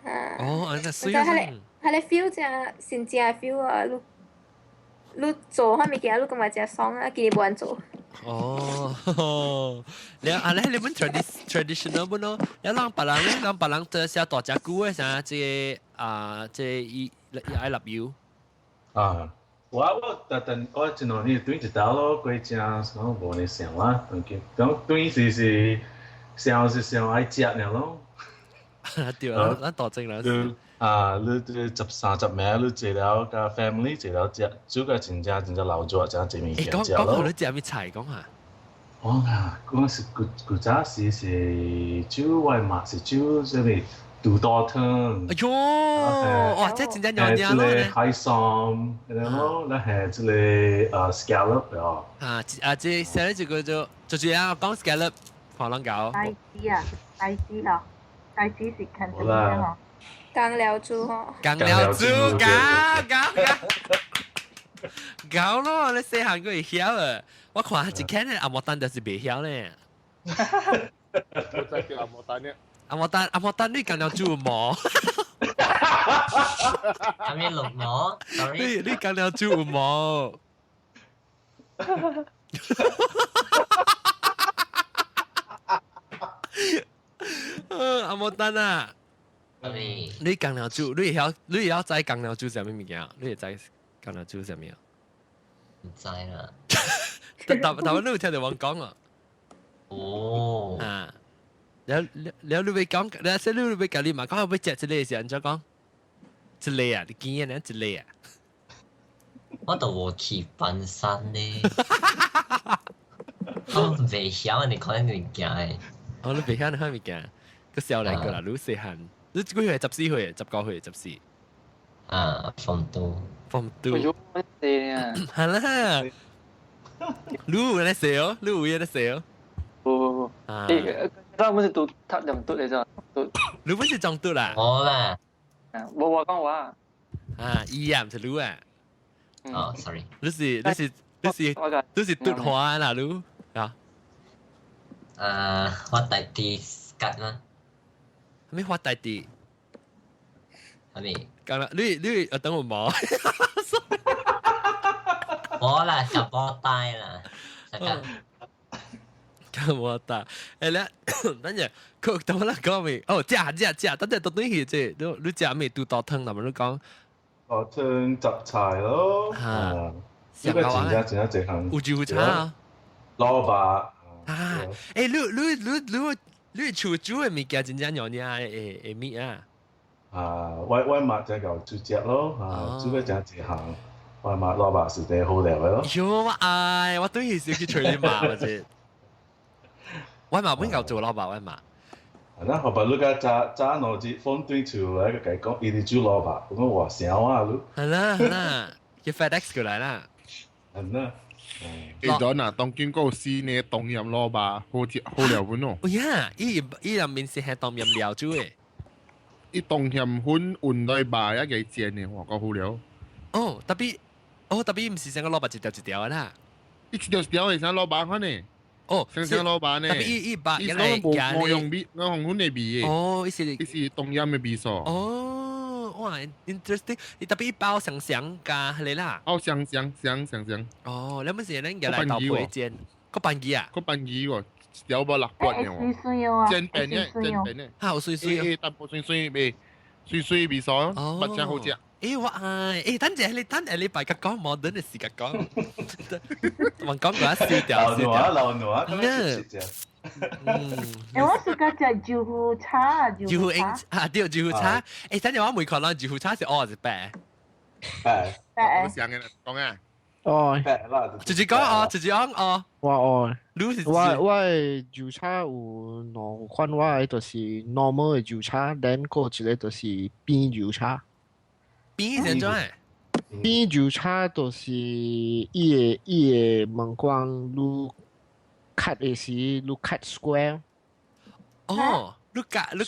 [SPEAKER 3] 哈。
[SPEAKER 1] 哦，按呢媠。
[SPEAKER 3] 彼个 feel 正真正 feel 啊！你你做彼物件，你感覺誠爽啊！今日無按做。
[SPEAKER 1] 哦，了啊，你你們 traditional 本咯，了人別人咧，人別人做寫大隻久的啥，這个啊，這伊愛立油。
[SPEAKER 4] 啊，我特等我這兩年對一道咯，過正講無呢想啦，講對是想是想愛食爾咯。
[SPEAKER 1] 對啊，咱大正啦。
[SPEAKER 4] 啊，你這13、10名，你坐了佮 family 坐了食，煮個真正真正老熱，真濟物件食咯。
[SPEAKER 1] 講講你食啥菜講下？
[SPEAKER 4] 我啊，我是古古早時是煮我媽是煮啥物肚多湯。
[SPEAKER 1] 哎喲，哇，這真正娘娘咯。
[SPEAKER 4] 這個海參，然後那係這个scallop 哦。
[SPEAKER 1] 啊啊，這寫這個就就是啊，講 scallop，可能搞。
[SPEAKER 6] 帶子啊，帶子嗬，帶子是肯定嘅嗬。
[SPEAKER 3] 江寮豬吼，
[SPEAKER 1] 江寮豬，搞搞搞，搞咯！你細漢個會曉啊？我看一看咧，阿莫丹就是袂曉咧。
[SPEAKER 5] 我再叫阿莫丹咧。
[SPEAKER 1] 阿莫丹，阿莫丹，你江寮豬有無？
[SPEAKER 7] 係咪綠毛？
[SPEAKER 1] 你你江寮豬有無？阿莫丹啊！你江寮豬，你會曉你會曉知江寮豬啥物物件？你會知江寮豬啥物啊？
[SPEAKER 7] 毋知啦。
[SPEAKER 1] 但但但你有聽著我講啊？
[SPEAKER 7] 哦。
[SPEAKER 1] 啊，了了了，你欲講，了說你欲共你嘛講，欲食這个是按怎講？這个啊，你見啊，這个啊。
[SPEAKER 7] 我都無去板山咧。我袂曉你看物件的。
[SPEAKER 1] 哦，你袂曉你看物件，閣少來過啦，你細漢。你幾歲？14歲，19歲，14。
[SPEAKER 7] 啊，Form two。
[SPEAKER 1] Form two。
[SPEAKER 11] 係
[SPEAKER 1] 啦。你有咧寫哦，你有咧寫哦。
[SPEAKER 11] 無無無。啊。我本是讀讀兩讀嚟咋，讀。
[SPEAKER 1] 你本是中讀啦？
[SPEAKER 7] 我啦。
[SPEAKER 11] 無我講我。
[SPEAKER 1] 啊，伊啊，毋是你啊。
[SPEAKER 7] 哦，sorry。
[SPEAKER 1] 你是你是你是你是讀華啦，你啊？
[SPEAKER 7] 啊，我大弟吉嘛。
[SPEAKER 1] 咩發大弟？
[SPEAKER 7] 係咪？
[SPEAKER 1] 講啦，你你等我冇。
[SPEAKER 7] 冇啦，食波帶啦，食個。
[SPEAKER 1] 食波帶，欸咧，等陣，佢等我啦講未？哦，食食食，等陣到底係這，你你食咩肚多湯？那麼你講？
[SPEAKER 4] 哦，湯雜菜咯。嚇！呢個真正真正濟項。
[SPEAKER 1] 有酒炒啊？
[SPEAKER 4] 蘿蔔。
[SPEAKER 1] 啊！欸，你你你你。你厝煮的物件真正娘娘的的物啊！
[SPEAKER 4] 啊，我媽真夠煮食咯，啊，煮個真一項，我媽蘿蔔是最好料的咯。
[SPEAKER 1] 喲，我愛，我對是去揣你媽或者，我媽本夠做蘿蔔，我媽。
[SPEAKER 4] 啊，那後擺你甲早早兩日風對厝來個共講，伊佇煮蘿蔔，我講哇啥啊你？
[SPEAKER 1] 係啦係啦，叫 FedEx 過來啦。
[SPEAKER 4] 係啦。
[SPEAKER 5] 記咗嗱，當經過試呢冬蔭蘿蔔，好食好料本哦。
[SPEAKER 1] 哦呀，伊伊入面是係冬蔭料煮的。
[SPEAKER 5] 伊冬蔭粉混來肉一個煎的，哇，夠好料。
[SPEAKER 1] 哦，特別，哦特別毋是成個蘿蔔一條一條的啦。
[SPEAKER 5] 一條一條的，像蘿蔔款呢。
[SPEAKER 1] 哦，
[SPEAKER 5] 像像蘿蔔呢。
[SPEAKER 1] 特別伊伊肉，
[SPEAKER 5] 伊無無用味，我用粉的味的。
[SPEAKER 1] 哦，伊是
[SPEAKER 5] 伊是冬蔭的味素。
[SPEAKER 1] 哦，哇，interesting！伊特別伊包香香加彼个啦。
[SPEAKER 5] 包香香香香香。
[SPEAKER 1] 哦，你們是咱入來豆皮煎，閣番薯啊？
[SPEAKER 5] 閣番薯喎，條無六骨的
[SPEAKER 6] 喎。
[SPEAKER 5] 煎餅的，煎餅的。
[SPEAKER 1] 哈，有水水。
[SPEAKER 5] 欸，淡薄水水味，水水味素，目真好食。
[SPEAKER 1] 欸，我愛，欸，等陣你等下禮拜甲講摩登的時間講，我講過燒掉燒掉。
[SPEAKER 4] 老挪，
[SPEAKER 1] 嗯。
[SPEAKER 6] 欸，我是個食豆腐叉，
[SPEAKER 1] 豆腐英啊，對，豆腐叉。欸，等陣我問看咱豆腐叉是黑是白？
[SPEAKER 4] 白。
[SPEAKER 6] 白。
[SPEAKER 5] 我想嘅講啊。
[SPEAKER 8] 哦，
[SPEAKER 4] 白啦。
[SPEAKER 1] 直接講哦，直接講哦。
[SPEAKER 8] 我哦，
[SPEAKER 1] 你是
[SPEAKER 8] 我我的豆叉有兩款，我的就是 normal 的豆叉，then 閣一個就是扁豆叉。
[SPEAKER 1] 扁是怎樣？
[SPEAKER 8] 扁豆叉就是伊個物件，你 cut 的時，你 cut square。
[SPEAKER 1] 哦，你割你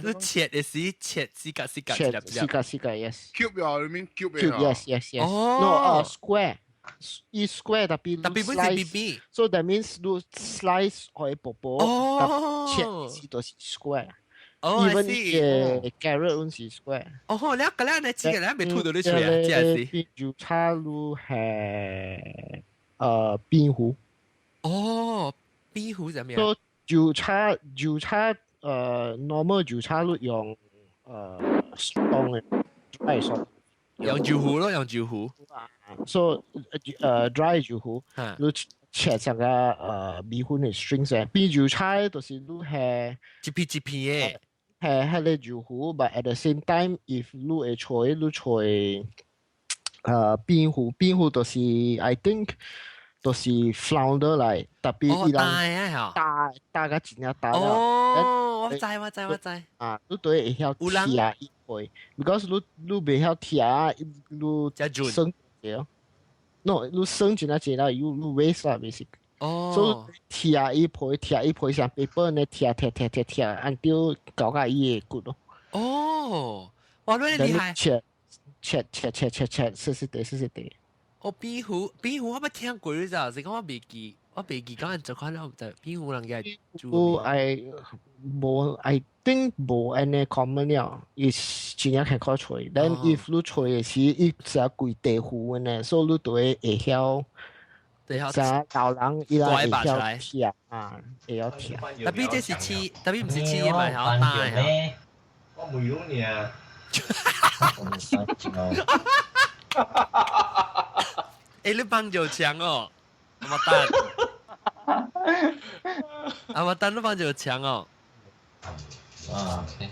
[SPEAKER 1] 你切的時切四格四格，
[SPEAKER 8] 切四格四格，yes。
[SPEAKER 5] Cube 啊，你 mean cube
[SPEAKER 8] 啊？Yes. No, square. 伊 square 特別
[SPEAKER 1] 特別本是 B B。
[SPEAKER 8] So that means 你 slice 可以薄薄，
[SPEAKER 1] 哦，
[SPEAKER 8] 切是就是 square。
[SPEAKER 1] 哦
[SPEAKER 8] ，even 個 carrot 阮是 square。
[SPEAKER 1] 哦，你個咧，你知個咧未吐到你出啊？這是。
[SPEAKER 8] 扁豆叉你係扁糊。
[SPEAKER 1] 哦，扁糊係咩？
[SPEAKER 8] 所以豆叉豆叉normal 豆叉你用凍的 dry sauce。
[SPEAKER 1] 用豆糊咯，用豆糊。
[SPEAKER 8] 所以dry 豆糊，你切成個米粉的 strings 嘅。扁豆叉就是你係
[SPEAKER 1] 一片一片的。
[SPEAKER 8] 係彼個豆糊，but at the same time，if 你會揣你揣扁糊，扁糊就是 I think 就是 flounder 來，特別伊人打打個真正打了。
[SPEAKER 1] 哦，我知我知我知。
[SPEAKER 8] 啊，你對會曉拆伊皮，because 你你袂曉拆，你生對。No，你生真正真啦，you 你 waste 啦，basically。
[SPEAKER 1] 哦。
[SPEAKER 8] 所以拆伊皮，拆伊皮像 paper 呢，拆拆拆拆拆，until 搞到伊會骨咯。
[SPEAKER 1] 哦，哇，你厲害！
[SPEAKER 8] 切切切切切切，細細塊細細塊。
[SPEAKER 1] 哦，扁糊扁糊，我捌聽過咋，是講我袂記，我袂記講做款了，毋知扁糊人家
[SPEAKER 8] 煮。我 I 無，I think 無按呢 common 了，伊真正較好揣。Then if 你揣的時，伊是規地糊呢，所以你就會會曉。
[SPEAKER 1] 會曉
[SPEAKER 8] 老人伊拉會曉拆啊，會曉拆。
[SPEAKER 1] 特別這是黐，特別毋是黐嘅嘛，曉打嘅。
[SPEAKER 4] 我唔用你啊。
[SPEAKER 1] 欸，你幫就強哦，阿媽蛋，阿媽蛋，你幫就強哦。
[SPEAKER 7] 啊，OK。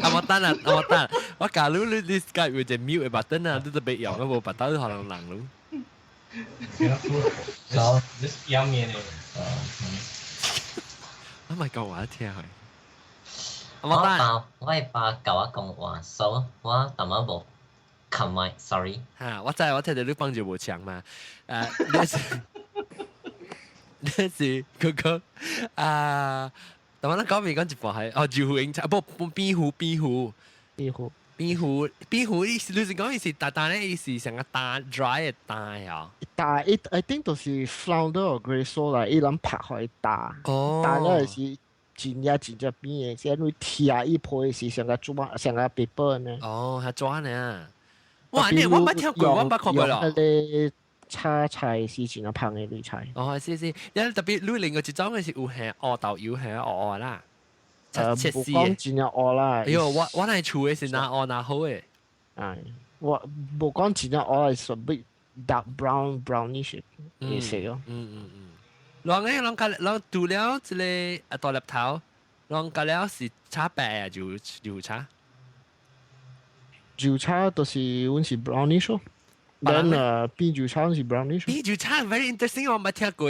[SPEAKER 1] 阿媽蛋啊，阿媽蛋，我假如你你 Skype 有一個 mute 的 button 啊，你都別用，我無把刀可能人咯。
[SPEAKER 7] 好，
[SPEAKER 12] 你是表面的。
[SPEAKER 1] 我咪講話聽佢。
[SPEAKER 7] 我爸，我爸教我講話，所以我淡仔無冚麥，sorry。
[SPEAKER 1] 嚇！我知，我聽到你幫就無強嘛。你是你是嗰個啊？但我講未講一半係哦，豆腐英茶，不不扁糊扁糊
[SPEAKER 8] 扁糊
[SPEAKER 1] 扁糊扁糊，意思你是講伊是大大咧，伊是成個打 dry 的打啊。
[SPEAKER 8] 打伊 I think 就是 flounder or grey sole 啦，伊人拍開打，打了是真正真正扁的，先你拆伊皮是像個紙像個 paper 呢。
[SPEAKER 1] 哦，係紙呢。哇！你我捌聽過，我捌看過咯。
[SPEAKER 8] 彼個炒菜是真正芳的類菜。
[SPEAKER 1] 哦，是是，因為特別你另外一種的是有係烏豆油係烏烏啦。
[SPEAKER 8] 無講真正烏啦。
[SPEAKER 1] 哎喲，我我來厝的是哪烏哪好的。
[SPEAKER 8] 哎，我無講真正烏，是 bit dark brown brownish 的色咯。
[SPEAKER 1] 嗯嗯嗯。人咧，人較人除了這個啊大粒頭，攏個了是炒白啊，就就炒。
[SPEAKER 8] 就炒就是阮是 brownish 咯。Then 變酒炒是 brownish。
[SPEAKER 1] 變酒炒 very interesting，我冇聽過。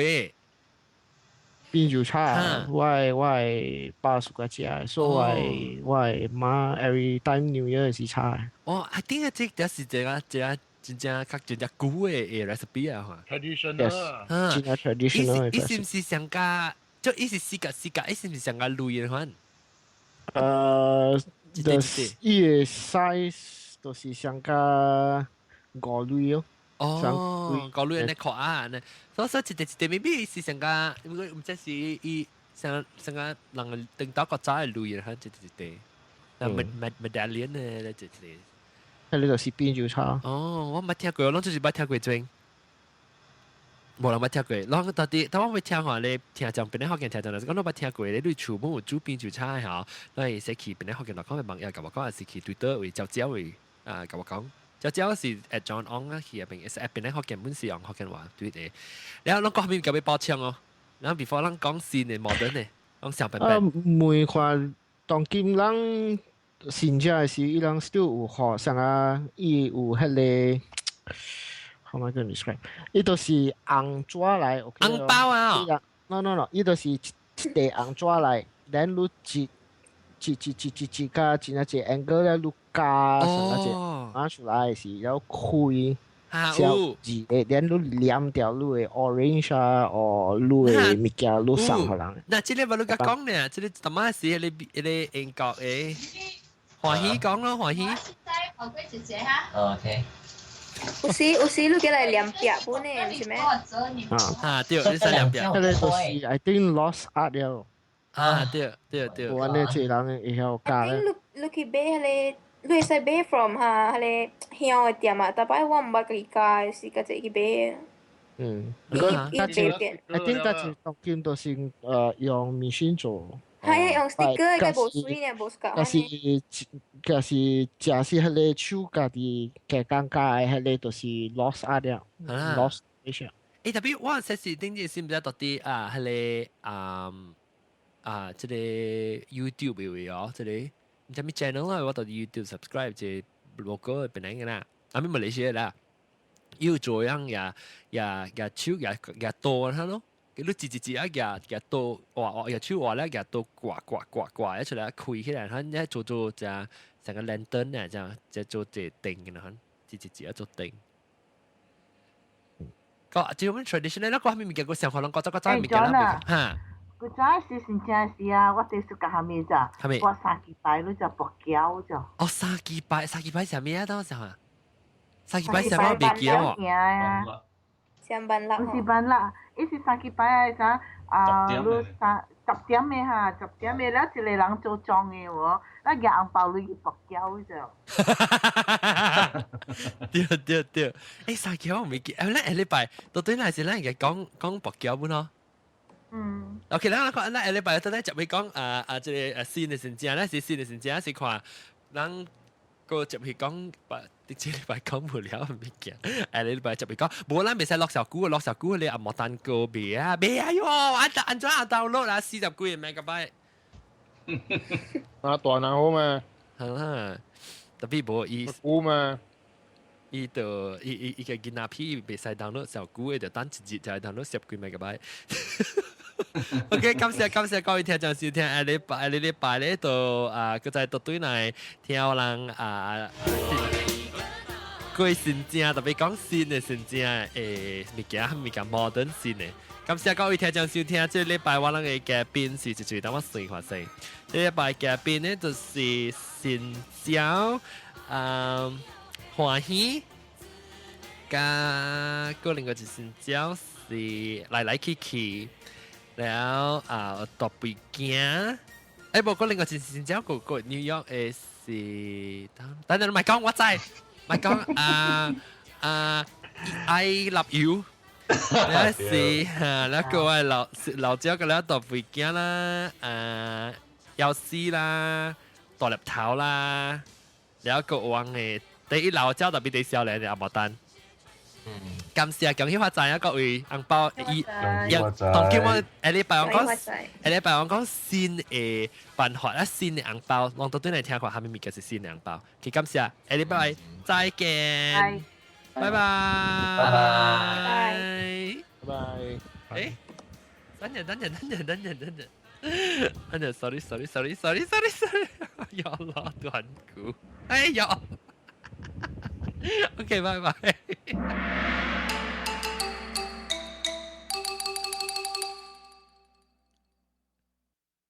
[SPEAKER 8] 變酒炒，我的爸屬個食，所以我的媽 every time New Year 是炒。
[SPEAKER 1] 哦，I think 這這是這個這個真正較真正古的 recipe 啊，
[SPEAKER 5] traditional。
[SPEAKER 8] 真正 traditional。
[SPEAKER 1] 伊是毋是上加？就伊是四格四格，伊是毋是上加類的款？
[SPEAKER 8] 就是伊的 size 就是上加5鐳咯。
[SPEAKER 1] 哦，五鐳呢殼啊，呢，所以說一塊一塊 maybe 是上加，毋知是伊上上加人頂到個早的鐳的，一塊一塊，那 medallion 呢，一塊。
[SPEAKER 8] 迄個就是變酒炒。
[SPEAKER 1] 哦，我捌聽過，攏就是捌聽過這。無人捌聽過，攏到底，當我會聽話咧，聽講檳城福建聽講，就是講攏捌聽過咧，你厝本有煮變酒炒的吼，咱會使去檳城福建來講嘅網頁，共我講，還是去對倒位招招位啊，共我講。招招是 at John Ong 啊，去入邊，是 at 檳城福建本是用福建話對的。然後攏講後面交俾包槍哦，然後 before 咱講新的 modern 的，講小笨笨。
[SPEAKER 8] 每看當今人新正的時，伊人 still 有學啥啊？伊有彼個。How am I going to describe？伊就是紅紙來，OK。
[SPEAKER 1] 紅包啊
[SPEAKER 8] ！No no no，伊就是一塊紅紙來，然後你一、一、一、一、一、一加真正一 angle 咧，你加上一隻拿出來是然後開，
[SPEAKER 1] 有
[SPEAKER 8] 字的，然後你黏掉你的 orange 啊，或你的物件，你送予人。
[SPEAKER 1] 嗱，這個無你甲講呢，這個淡仔是彼個彼個英國的歡喜講咯，歡喜。
[SPEAKER 7] OK。
[SPEAKER 3] 有時有時你叫來黏壁本的，毋是咩？
[SPEAKER 1] 啊，對，你使黏壁。
[SPEAKER 8] 這個就是 I think lost art 了。
[SPEAKER 1] 啊，對對對。
[SPEAKER 8] 我呢這人會曉教咧。
[SPEAKER 3] 你你去買彼個，你會使買 from 哈，彼個香的店啊，逐擺我毋捌家己加，是家己去買。
[SPEAKER 8] 伊
[SPEAKER 3] 伊買店。
[SPEAKER 8] I think 嗰次當今都是用 machine 做。
[SPEAKER 3] 係啊，用 sticker 嘅無水呢，無 suka。
[SPEAKER 8] 但是但是，假是彼個手家己加工加的，彼個就是 lost art 了，lost 誒。
[SPEAKER 1] 欸，特別我實是頂日是毋知到底啊，彼個啊啊，這個 YouTube 有哦，這個毋知咩 channel 啦，我到底 YouTube subscribe 這 local 檳城的啦，啊咪馬來西亞啦，有做樣也也也手也也多下咯。你一一一啊舉舉刀哇哇，舉手話咧舉刀掛掛掛掛一出來開起來，佢一做做只成個 lantern 啊，這樣這做這燈嘅啦，一一一啊做燈。個這種 traditional 那個係咪物件個想法，攏個早個早物件啦，嚇。
[SPEAKER 6] 古早時真正是啊，我最 suka 蝦米咋？我三更拜你就薄餃咋。
[SPEAKER 1] 哦，三更拜，三更拜啥物啊？當時啊，三更拜啥物未記哦。
[SPEAKER 3] 上班啦。
[SPEAKER 6] 毋是班啦，伊是三更拜啊啥啊？你三十點的哈，十點的，了一個人做莊的喎，咱舉紅包你去薄餃咋。
[SPEAKER 1] 對對對，欸，三更我未記，欸，咱下禮拜到底乃是咱應該講講薄餃本咯？
[SPEAKER 6] 嗯。
[SPEAKER 1] OK，咱看咱下禮拜到底就會講啊啊，這個新的新正，咱是新的新正是看咱個接去講，把這禮拜講無了物件，下禮拜接去講，無咱袂使落小股，落小股你也無單個賣啊，賣啊喲，按按怎啊 download 啦，四十幾個 megabyte。
[SPEAKER 5] 啊，大人好嘛？
[SPEAKER 1] 好啦，特別無伊。
[SPEAKER 5] 有嘛？
[SPEAKER 1] 伊就伊伊伊個囡仔片袂使 download 小股的，就等一日就 download 十幾 megabyte。OK，感謝感謝各位聽眾收聽，下禮拜下禮拜咧就啊，閣再倒轉來聽人啊，過新正特別講新的新正的物件，物件 modern 新的。感謝各位聽眾收聽，這禮拜我人的嘉賓是一嘴等我算看先。這禮拜嘉賓呢就是新椒，啊歡喜，加個另外一新椒是來來去去。แล้ว啊，特別驚，欸，無個另外一新椒個個 New York 的是，等等，咪講我知，咪講啊啊愛立油，那是哈，那個我老老椒個了特別驚啦，啊，藥師啦，大粒頭啦，แล้ว個王的第一老椒特別啲少年的阿毛丹。感謝恭喜發財啊各位，紅包伊當叫我下禮拜我講，下禮拜我講新的辦法啊，新的紅包，攏都對來聽看，啥物物件是新的紅包。OK，感謝，下禮拜再見，拜拜，
[SPEAKER 7] 拜
[SPEAKER 1] 拜，
[SPEAKER 8] 拜拜。
[SPEAKER 1] 誒，等陣等陣等陣等陣等陣，等陣，sorry sorry sorry sorry sorry sorry，ya Allah Tuhanku，哎呀，OK，拜拜。